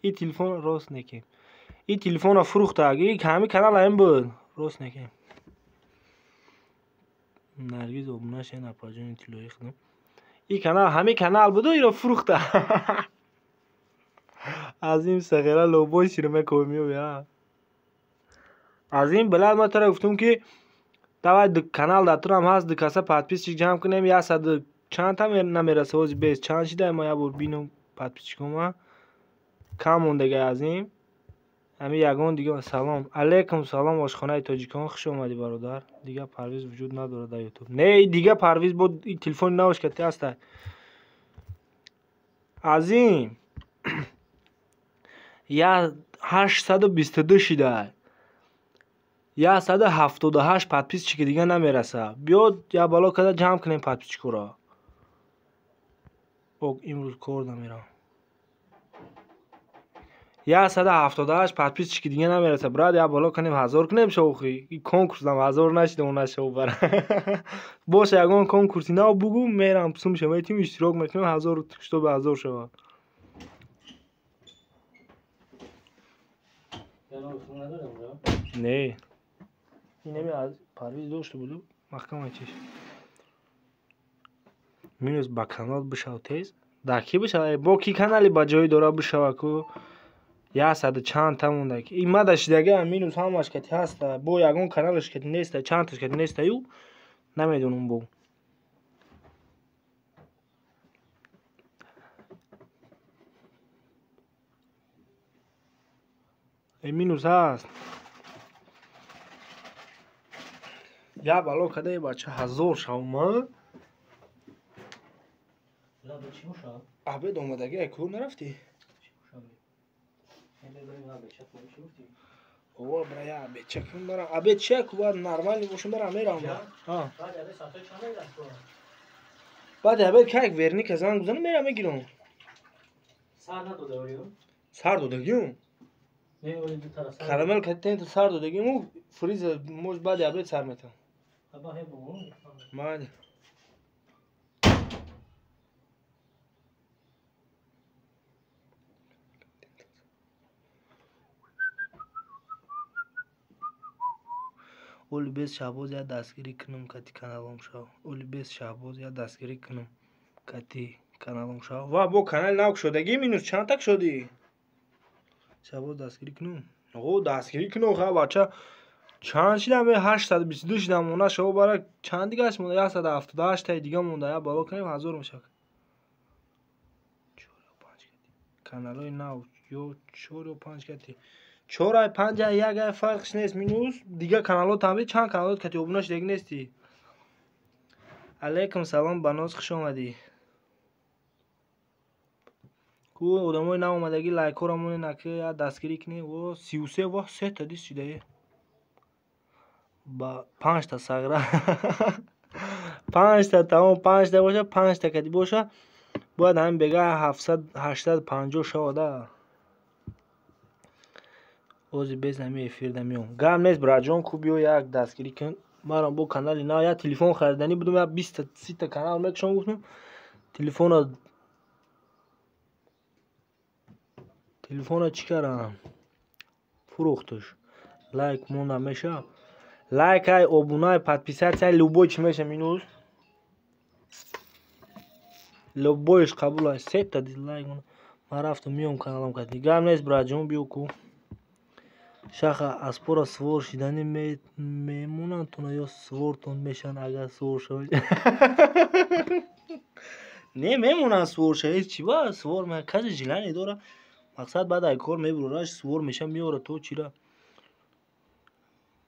И телефон рост некем. И телефона фурӯхтак. И ҳами канала ин буд. Рост некем. Наргиз обуна шен апаҷони тиллоӣ худам. И канал ҳами канал буду иро фурӯхта. Аз ин сағира лобой широ мекобем меоя. Аз ин билад ма тара гуфтум ки давай канал дар турам ҳаст, ду каса подписчик ҷамъ кунем, 100 чанд та намераса ҳози бес чанд шида ма як бор бинам подписчикома кам мондага аз ин. Ҳами ягон дига салом. Алейкум салом ошхонаи тоҷикон, хуш омадӣ бародар. Дига Парвиз вуҷуд надорад дар Ютуб. Не, дига Парвиз бо телефони навш кати ҳаста. Аз ин 822 шида. 178 подписчики дига намераса. Биёд я бало када ҷамъ кунем подписчикоро. Ок, имрӯз кор намерам. 178 подписчики дига намераса. Брат, я бало кунем 1000 кунем шоухи. И конкурсам 1000 нашида он нашав бара. Боша ягон конкурси нав бугу мерам псум шава тим иштирок мекунем 1000 чтобы 1000 шава. Не. Инами аз Парвиз дошта буду маҳкам чиш. Минус ба канал бишав тез. Дар ки бишава? Бо ки канали ба ҷои дора бишава ку? 100 чанд та монда ки. Ин мада шидага минус ҳамаш кати ҳаста. Бо ягон каналаш кати неста, чанд таш кати неста ю намедонам бо. Минус ҳаст. Я бало кадаи бача 1000 шавма. Абед омадаги ай кур нарафтӣ? Ова бра я абед чакун барам. Абед чия ку баъд нормални бошум барам мерам. Баъди абед кайк верника занг бизанам мерам мегирам. Сар додагиюм. Карамел катен сар додагиюм, фриза мош баъди абед сар метам. Майли. Оли без Шаҳбоз я дастгирӣ кунам кати каналом шав. Оли без Шаҳбоз я дастгирӣ кунам кати каналом шав. Ва бо канали нав кушодагӣ минус чанд так шудӣ? Шаҳбоз дастгирӣ кунам. О, дастгирӣ кунам ха бача. Чанд шидам? 822 шидам монда шав бара чанд дигаш монда? 178 таи дига монда. Я бало кунем 1000 мешавад. 4 ё 5 кати. Каналҳои нав ё 4 ё 5 кати. 4 ай 5 ай 1 ай фарқш нест минус. Дига каналҳо тамби чанд каналҳо кати обуна шудагӣ нестӣ. Алейкум салом Баноз, хуш омадӣ. Ку одамои нав омадагӣ лайкҳоро монед наки я дастгирӣ кунед. О 33 ва 3 та дис шудае. Ба 5 та сағра. 5 та тамом 5 та боша, 5 та кати боша. Бояд ҳамин бега 700 850 шавада. Ози без ҳамин эфирда меом. Гап нест браҷон, ку биё як дастгирӣ кун. Марам бо канали нав як телефон хариданӣ будум, як 20 та 30 та канал мекушам гуфтум. Телефона чӣ кардам? Фурӯхташ. Лайк монда меша. Лайк ай, обуна, подписаться, любой чӣ меша минус. Любойш қабул ай. 3 та дизлайк монда. Ман рафтам меом каналам кати. Гап нест браҷон, биё ку. Шаха аспора свор шидани мемонанд туна ё свортон мешаванд агар свор шавед? Не мемонанд свор шавед, чӣ ба свор касе желание дора. Мақсад баъд ай кор мебураш свор меша меора то чира.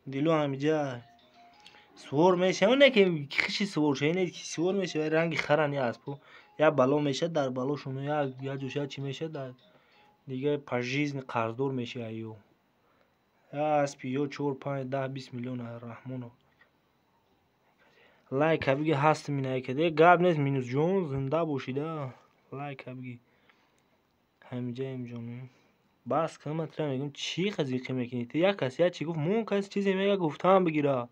Дилу ҳамиҷа свор меша, не ки хиши свор шавед, не ки свор меша, ранги харан я аспо. Я бало меша дар балошон я ҷоша чӣ меша дар дига по жизни қарздор меша аю. Аспи ё 4 5 10 20 миллион Раҳмонов. Лайк биги ҳастм инайкаде. Гап нест минус ҷон, зинда бошида. Лайк биги. Ҳамиҷаем ҷон. Бас кун ман тура мегӯям чӣ қазиқӣ мекунӣ? Ту як кас як чӣ гуфт, мон кас чизе мега гуфтам бигира.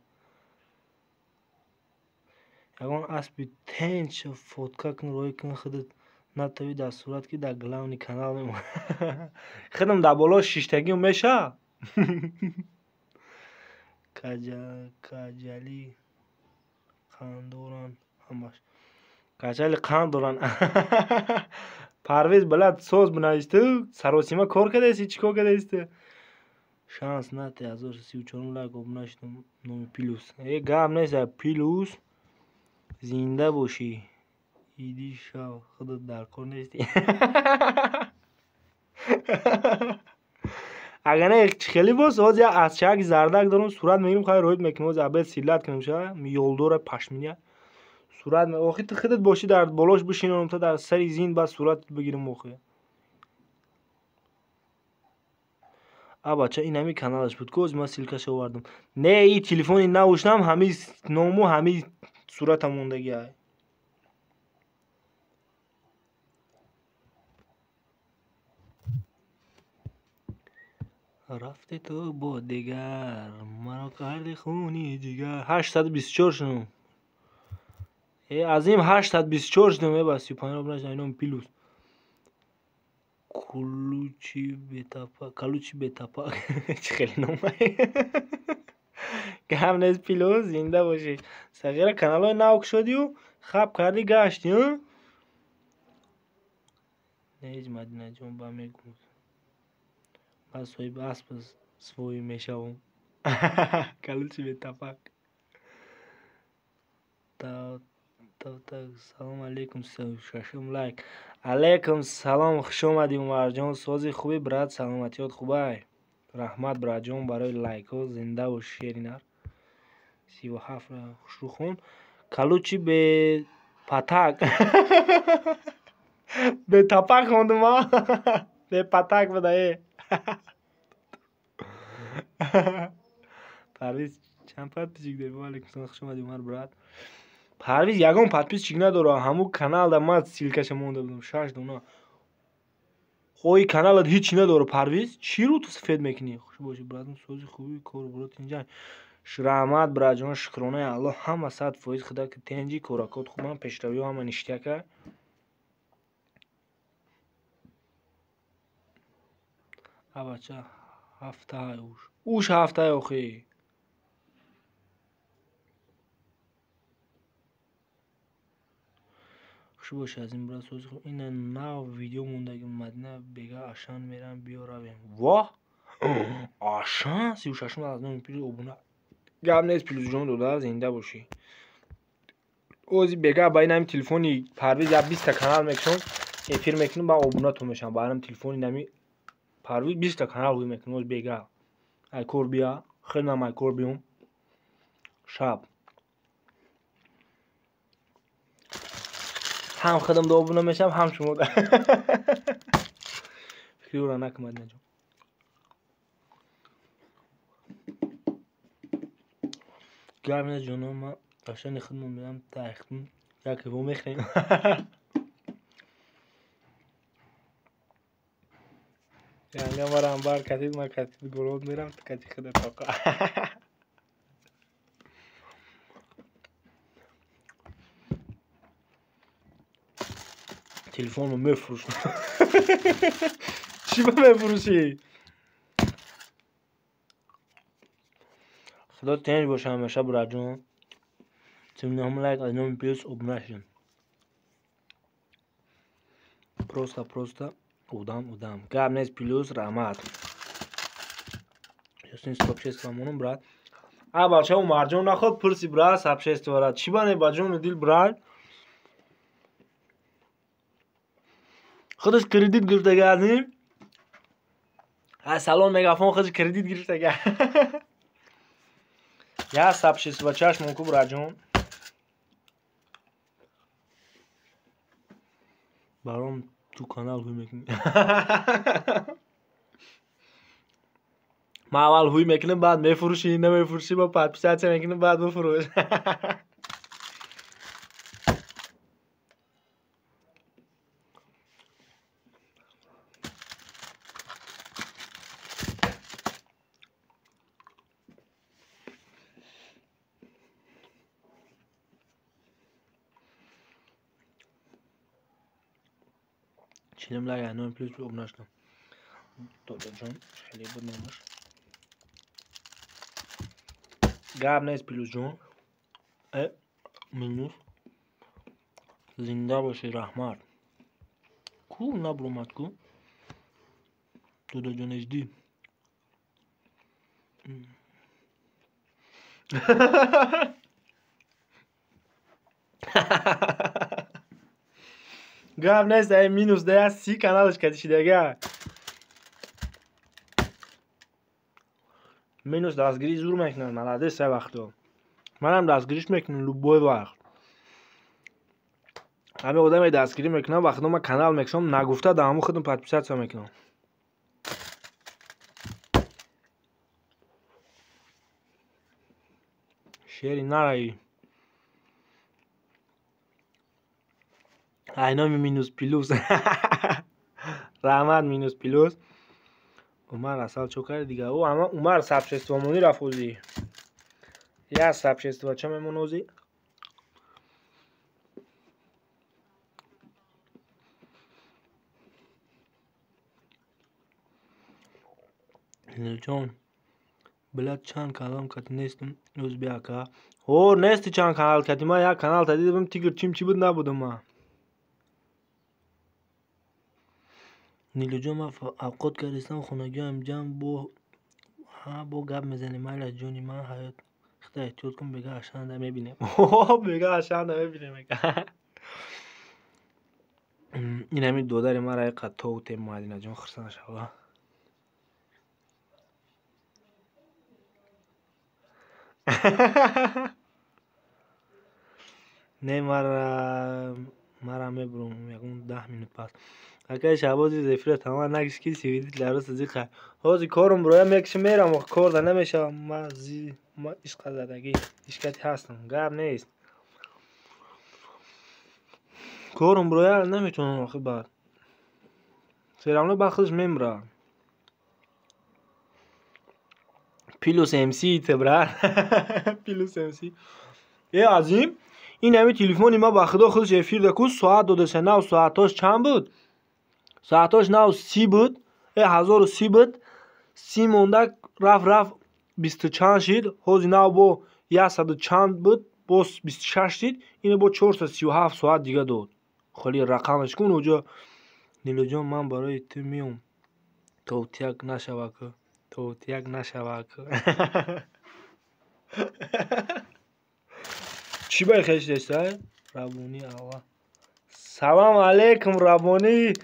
Ягон аспи тенч фотка кун, рой кун худат натавӣ дар сурат ки дар главни канал мемонад. Худам дар боло шиштагиам меша. Каҷали қанд доранд ҳамаш. Каҷали қанд доранд. Парвиз блад соз бинавис ту саросима кор кардаисти, чӣ кор кардаисти? Шанс нате 1034 лайк обуна шудам номи плюс. Э гап нест плюс. Зинда бошӣ. Иди шав, худат дар кор нестӣ. Агар не хеле боз ҳозир як асчаки зардак дорам, сурат мегирам, хайр роид мекунам, ҳозир абед силлат кунам ша, ёлдора пашминя. Сурат охи ту худат бошӣ дар болош бишинонам та дар сари зин баъд сурат бигирам охи. А бача ин ҳами каналаш буд ку ҳозир ман ссилкаша овардам. Не и телефони навуштам, ҳами ному ҳами суратам мондагӣ ай. Рафти ту бо дигар, маро карди хуни ҷигар. 824 шудам. Э азим 824 шудам, э ба 35 обуна шудам, ином плюс. Кулучи бетапа, калучи бетапа. Чӣ хеле ном. Гап нест плюс, зинда бошӣ. Сағира каналҳои нав кушодию, хаб кардӣ гаштӣ, ҳа? Неҳеҷ Мадинаҷон ба мегӯ. Ман соҳиби асп свои мешавам. Калучи бетапак. Салом алейкум, 36 лайк. Алейкум салом, хуш омадӣ Умарҷон. Сози хуби брат, саломатиёт хубай. Раҳмат братҷон барои лайкҳо, зинда бош шеринар. 37 хушрӯхон. Калучи бепатак. Бетапак хондум а? Бепатак буда э. Парвиз чанд подписчик дорӣ? Ва алейкум салом, хуш омадӣ Умар брат. Парвиз ягон подписчик надорад, ҳамун каналда ман ссилкаша монда будам, 6 дона. Ой каналат ҳеҷ надорад Парвиз, чӣ рӯ ту сафед мекунӣ? Хуш бошӣ братам, сози хуби кор брат инҷа. Раҳмат, бираҷон, шукронаи Аллоҳ, ҳама 100% худа ки тенҷи коракот хубам, пешравиҳо ҳама ништяка. Абача ҳафтаи уш. Уш ҳафтаи охи. Хуш боши аз ин брат сози хуб. Ина нав видео мондаги Мадина бега Ашан мерам, биё равем. Воҳ! Ашан 36 аз номи плюс обуна. Гап нест, плюсҷон дода, зинда бошӣ. Ози бега ба ин ҳами телефони Парвиз я 20 та канал мекушам, эфир мекунам, ба обунатон мешавам. Ба ҳамин телефони нами Парвиз 20 та канал ҳуй мекунам, оз бега. Ай кор бия, хелам ай кор биём. Шаб. Ҳам худам да обуна мешавам, ҳам шумо да. Фикри ӯро накун, Мадинаҷон. Гап нест, ҷонон, ман ашани худмон мерам, таихтм, яке во мехӯрем. Янга марам бар катид, ман катид голод мерам, ту кати худа тоқа. Телефонро мефурӯшам. Чӣ ба мефурӯшӣ? Худо тенҷ боша ҳамеша, бираҷон. 49 лайк аз номи плюс обуна шудем. Просто просто одам одам. Гап нест, плюс раҳмат. Ёсин сообщество монум, брат. А бача Умарҷон наход пурси, брат, сообществора. Чӣ ба не ба ҷону дил, брат? Худаш кредит гирифтага аз ин. Аз салон мегафон худаш кредит гирифтага. Я сообщество чашмон ку, браҷон. Баром ту канал ҳуй мекунӣ. Ман аввал ҳуй мекунам, баъд мефурӯшӣ, намефурӯшӣ, ба подписатсия мекунам, баъд бифурӯш. Чилим лайк аз номи плюс обуна шудам. Додаҷон, хеле буд номаш. Гап нест, плюсҷон. Минус. Зинда бошӣ, раҳмат. Ку набуромад ку? Додаҷон HD. Гап нест, ай минус да я 30 каналаш катишидага. Минус дастгирӣ зур мекунад, молодец се вақто. Манам дастгириш мекунам любой вақт. Ҳамин одаме дастгирӣ мекунам, вақто ман канал мекушам, нагуфта да ҳамун худам подписатсия мекунам. Шери нараи. Ай номи минус плюс. Раҳмат, минус плюс. Умар асал чо кард дига? Ӯ ама Умар сообществомонӣ рафт ӯзи. Я сообщество ча мемон ӯзи? Ҷон, блядь, чанд каналам кати нестам, ӯз бия ака. Ҳо, нести чанд канал кати, ман як канал та дидам, тигр чим чӣ буд набудам ман. Нилуҷон, ман авқот кардистам, хонагиам ҷамъ бо ҳа бо гап мезанем. Майла ҷони ман, ҳаёт хита эҳтиёт кун, бега ашанда мебинем. Бега ашанда мебинем. Ин ҳамин додари мара иқа тоутем, Мадинаҷон хурсанд шава. Не, мара мебурам ягон 10 минут пас. Акай Шаҳбози зефира тамом накиш ки сивидит лароса зиқа. Ҳозир корум буроя мекишам мерам, кор да намешавам. Ма зи ма ишқа задагӣ, ишкати ҳастам, гап нест. Корум буроя наметавонам охи баъд. Серамло баъд худаш мемурад. Плюс МС те брат. Плюс МС. Э азим, ин ҳами телефони ма ба худо худаш эфир даку соат додаса нав соатош чанд буд? Соатош нав 30 буд. Э 1030 буд. 30 монда рафт 20 чанд шид. Ҳозир нав бо 100 чанд буд, боз 26 шид. Ин бо 437 соат дига дод. Холи рақамаш кун уҷо. Нилуҷон, ман барои ту меом. Товтияк нашава ку. Товтияк нашава ку. Чӣ бай хештеста? Рабонӣ Аллоҳ. Салом алейкум Рабонӣ.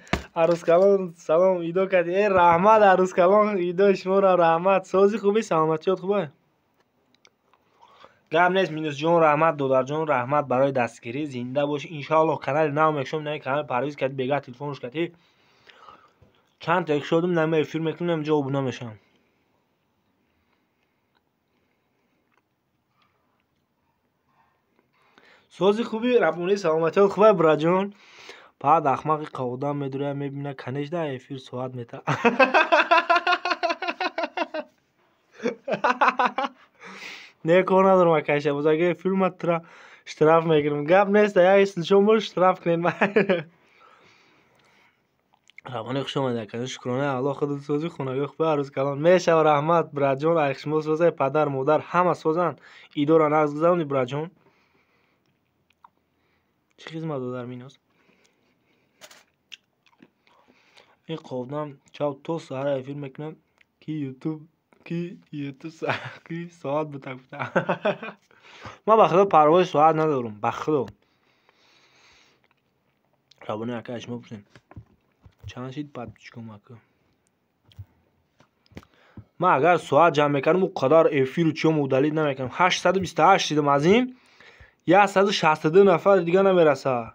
Арӯскалон салом идо кардӣ. Э раҳмат арӯскалон, идои шуморо раҳмат. Сози хубӣ, саломатиёт хубе? Гап нест Минусҷон, раҳмат додарҷон, раҳмат барои дастгирӣ. Зинда бошӣ. Иншоаллоҳ канали нав мекушом, на канали Парвиз кардӣ, бега телефонш кардӣ. Чанд та шодум, нама эфир мекунем, ҷо обуна мешавам. Сози хуби Рабонӣ, саломатиёт хубе браҷон. Баъд ахмақи қаводам медуря мебина, конечно эфир соат мета. Не кор надорам акайша, боз агар эфир ма тура штраф мегирам. Гап нест, як ислишон бор штраф кунед ма. Рабонӣ хуш омадед акай, шукрона Аллоҳ худат сози хонагӣ хубе арӯз калон. Мешава раҳмат браҷон, айх шумо созай, падар модар ҳама созанд. Идора нағз гузаронӣ браҷон. Чӣ хизмат додар Минос? Ин қовдам чав то саҳара эфир мекунам, ки ютуб ки соат бутак бута. Ман ба худо парвои соат надорам, ба худо. Рабонӣ акай шумо пурсем. Чанд шид подписчиком ака? Ман агар соат ҷамъ мекардам, он қадар эфиру чиём удалить намекардам. 828 шидам аз ин 162 нафар дига намераса.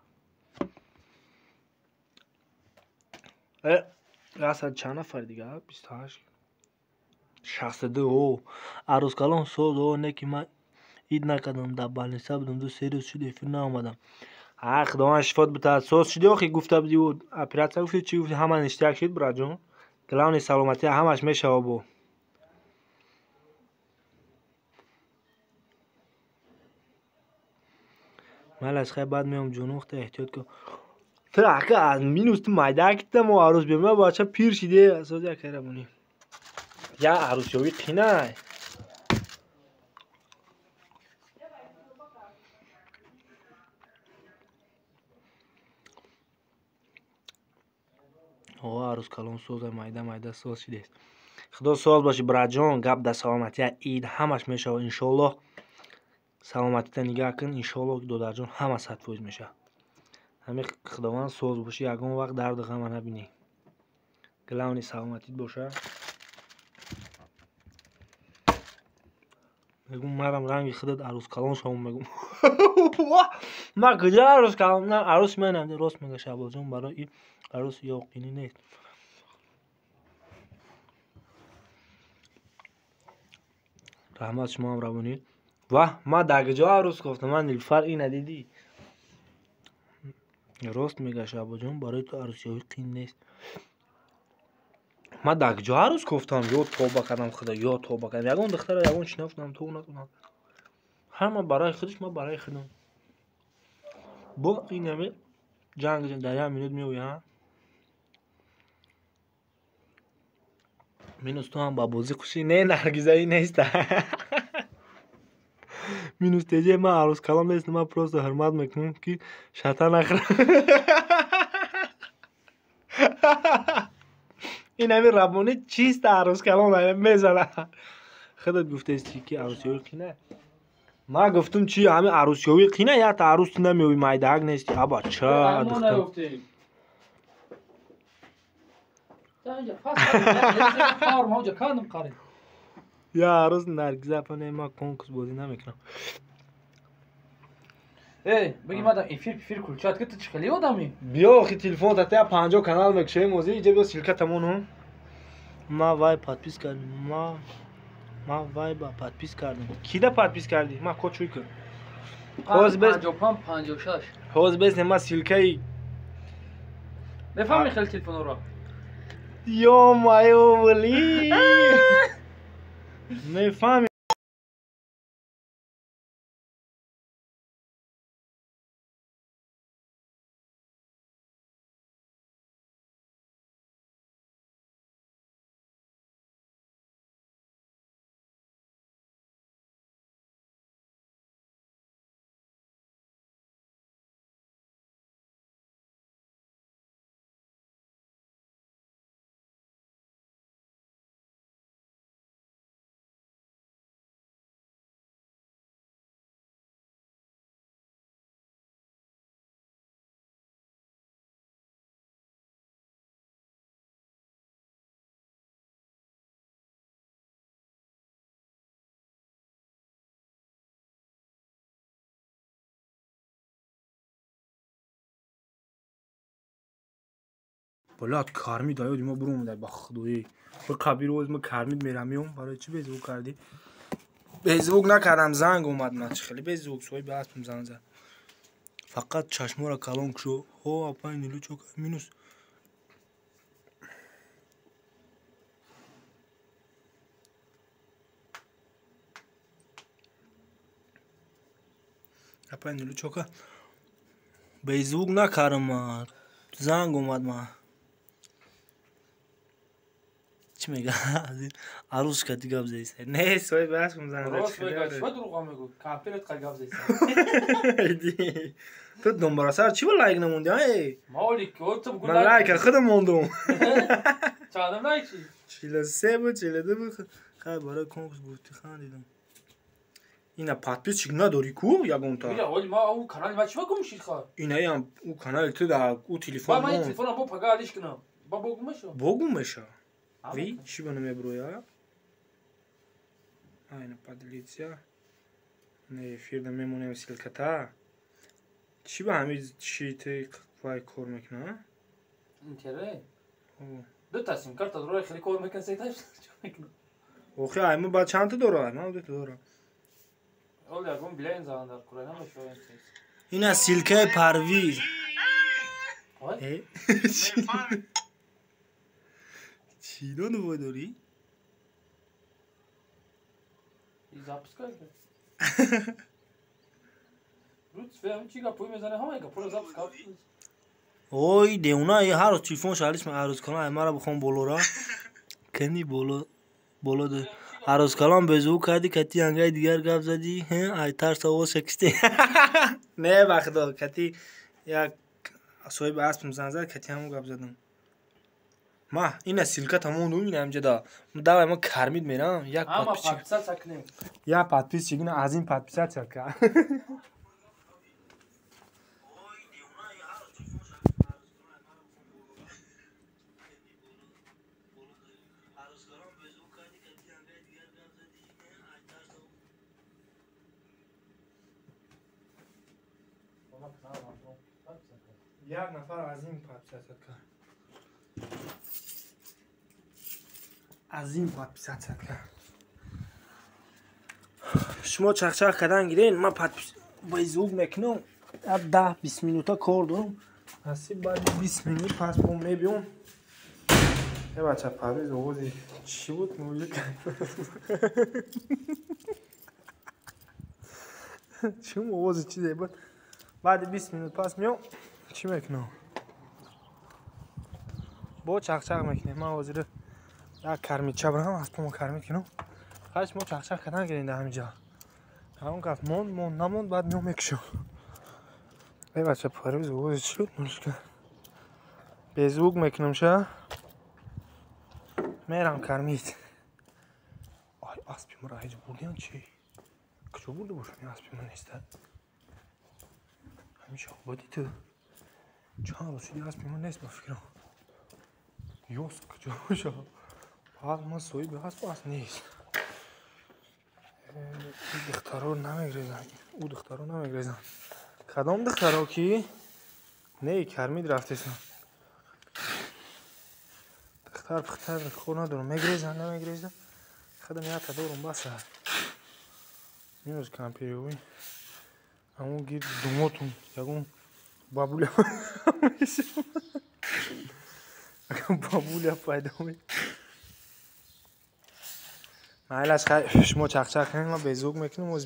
100 чанд нафар дига? 28 62. О, арӯскалон соз, о, не ки ман ид накардам, дар больница будам, 2-3 рӯз шуд эфир наомадам. Ҳа, худованд шифот битаҳад. Соз шуди охи гуфта будӣ, оператсия гуфти, чӣ гуфти, ҳама ништяк шид браҷон. Главное саломатӣ ҳамаш мешава бо. Малаш хай баъд меом ҷонухта эҳтиёт кун. Ту ака аз минус ту майда кита мо арӯс биём, ма бача пир шиде, сози акай Рабонӣ. Я арӯсёбӣ қинай. О, арӯс калон соза, майда майда соз шидест. Худо соз бошӣ браҷон, гап дар саломатия, ид ҳамаш мешава иншоаллоҳ. Саломатита нигаҳ кун, иншоаллоҳ додарҷон ҳама 100% мешава. Ҳамин худованд соз бошӣ, ягон вақт дарду ғама набинӣ. Главное саломатит боша. Мегум марам ранги худат арӯс калон шавам мегум. Ман куҷо арӯс калон? На арӯс менам, рост мега Шаҳбозҷон, барои арӯс ёқинӣ нест. Раҳмат шумоам Рабонӣ. Ваҳ, ман дар куҷо арӯс кофтам? Ман Нилуфар ина дидӣ? Рост мега Шаҳбозҷон, барои ту арӯсёбӣ қин нест. Ман дар куҷо арӯс кофтам? Ё тоба кардам худо, ё тоба кардам. Ягон духтара ягон чӣ нафтам, то натонам. Ҳама барои худаш, ман барои худам. Бо ин ҳами ҷанг дар як минут меояд. Минус ту ҳам ба бозӣ хушӣ? Не, Наргизаи нест. Минус теҷе ман арӯс калон нестам, ман просто ҳурмат мекунам ки шата нахӯрам. Ин ҳами Рабонӣ чист арӯс калон мезана. Худат гуфтаисти ки арӯсёбӣ қина. Ман гуфтам чи ҳами арӯсёбӣ қина, якта арӯс ту намеёбӣ, майдаак нести. Аба ча духтар. Я арӯс Наргиза апа не, ман конкурс бозӣ намекунам.
Эй, бигӣ мадам эфир пифир кулчат ки ту чӣ хеле одамӣ?
Биё охи телефон тата 50 канал мекушоем, озӣ иҷа биё ссылка тамону. Ма вай подпис кардем, ма вай ба подпис кардем. Кида подпис кардӣ? Ма код чӯй кун. Ҳозир без
55 56.
Ҳозир без ма ссылкаи
Мефаҳмӣ хеле телефонро?
Ё-моё, блин! Мефаҳми. Блядь, кармид аёди ма буромадай ба худоӣ. Ба қабир оз ма кармид мерам меом. Барои чӣ безвук кардӣ? Безвук накардам, занг омад ма чӣ хеле безвук соҳиби аспам занг зад. Фақат чашмора калон кушо. Ҳо, апай нилу чока минус. Апай нилу чока. Безвук накардам ма. Занг омад ма. Чӣ мега? Арӯс кати гап заиса. Не, соҳиби аспам занг зад.
Рост мега, чӣ ба дурӯға мегӯ? Кампират қа гап заиса.
Ту домбарасар чӣ ба лайк намонди, ай?
Моли, ту бугу
Ман лайка худам мондум.
Чандам лайк чи?
43 буд, 42 буд. Хай барои конкурс гуфти хандидам. Ина подписчик надорӣ ку ягонта?
Бира, оли ма ӯ канали ма чӣ ба гум шид ха?
Инаям ӯ канали ту да ӯ телефон.
Ба ман ин телефонам бо пага алиш кунам. Ба богум меша?
Богум меша. Ви, чӣ ба намеброя? Айна поделиться. Не эфирда мемонем ссылката. Чӣ ба ҳамин чи ти вай кор мекуна?
Интернет. Ду та сим карта дора, хеле кор мекунад, се та чӣ мекунад?
Охи, ай ма ба чанд та дора? Ман ду та дора.
Оли ягон билайн задан дар кура намешавад.
Ина ссылкаи Парвиз.
Ой?
Чӣ дону вой дорӣ?
И запуск кард. Рӯз чӣ гапҳое мезанӣ, ҳамаи гапҳоро запуск кард.
Ой, девона, ҳар рӯз телефон шалиш арӯз калон, ай мара бихон болора. Кани боло боло д. Арӯз калон безвук кардӣ, кати ангаи дигар гап задӣ, ай тарс овоз шакистӣ. Не, ба худо, кати як соҳиби аспам занг зад, кати ҳамон гап задам. Ма ина ссылка тамондум, ина ҳамҷа да. Давай ма кармид мерам, як подписчик.
Подписаться кунем.
Як подписчик, ина аз ин подписаться ка. Як нафар аз ин подписаться кард. Аз ин подписаться кард. Шумо чахчах кардан гирен, ман безвук мекунам. 10-20 минута кор дорам. Насиб баъди 20 минут пас бо мебиём. Э бача, Парвиз овози чӣ буд? Чӣ овози чизе буд? Баъди 20 минут пас меём. Чӣ мекунам? Бо чахчах мекунем. Ман ҳозир як кармидча барам, аспомо кармид кунам. Хай шумо чахчах кардан гирен дар ҳамин ҷо. Ҳамон кас монд, монд, намонд, баъд меём мекушам. Эй бача, Парвиз овози чӣ буд? Мушка. Безвук мекунам ша. Мерам кармид. Ай, аспи маро ҳеҷ бурдиям чӣ? Куҷо бурда бошам? Ин аспи ман неста. Ҳамин шоҳбоди ту. Чанд рӯз шуди аспи ман нест ба фикрам. Ёс куҷо боша? Пас ман соҳиби асп асп нест. Духтаро намегрезанд. Ӯ духтаро намегрезанд. Кадом духтаро ки? Не, кармид рафтесам. Духтар пухтар кор надорам. Мегрезанд, намегрезанд. Худам якта дорум баса. Минус кампириёбӣ. Ҳамон гирд думотун ягон бабуля бабуля пайдо ме. Майлаш, шумо чақчақ кунед, ман безук мекунам, оз.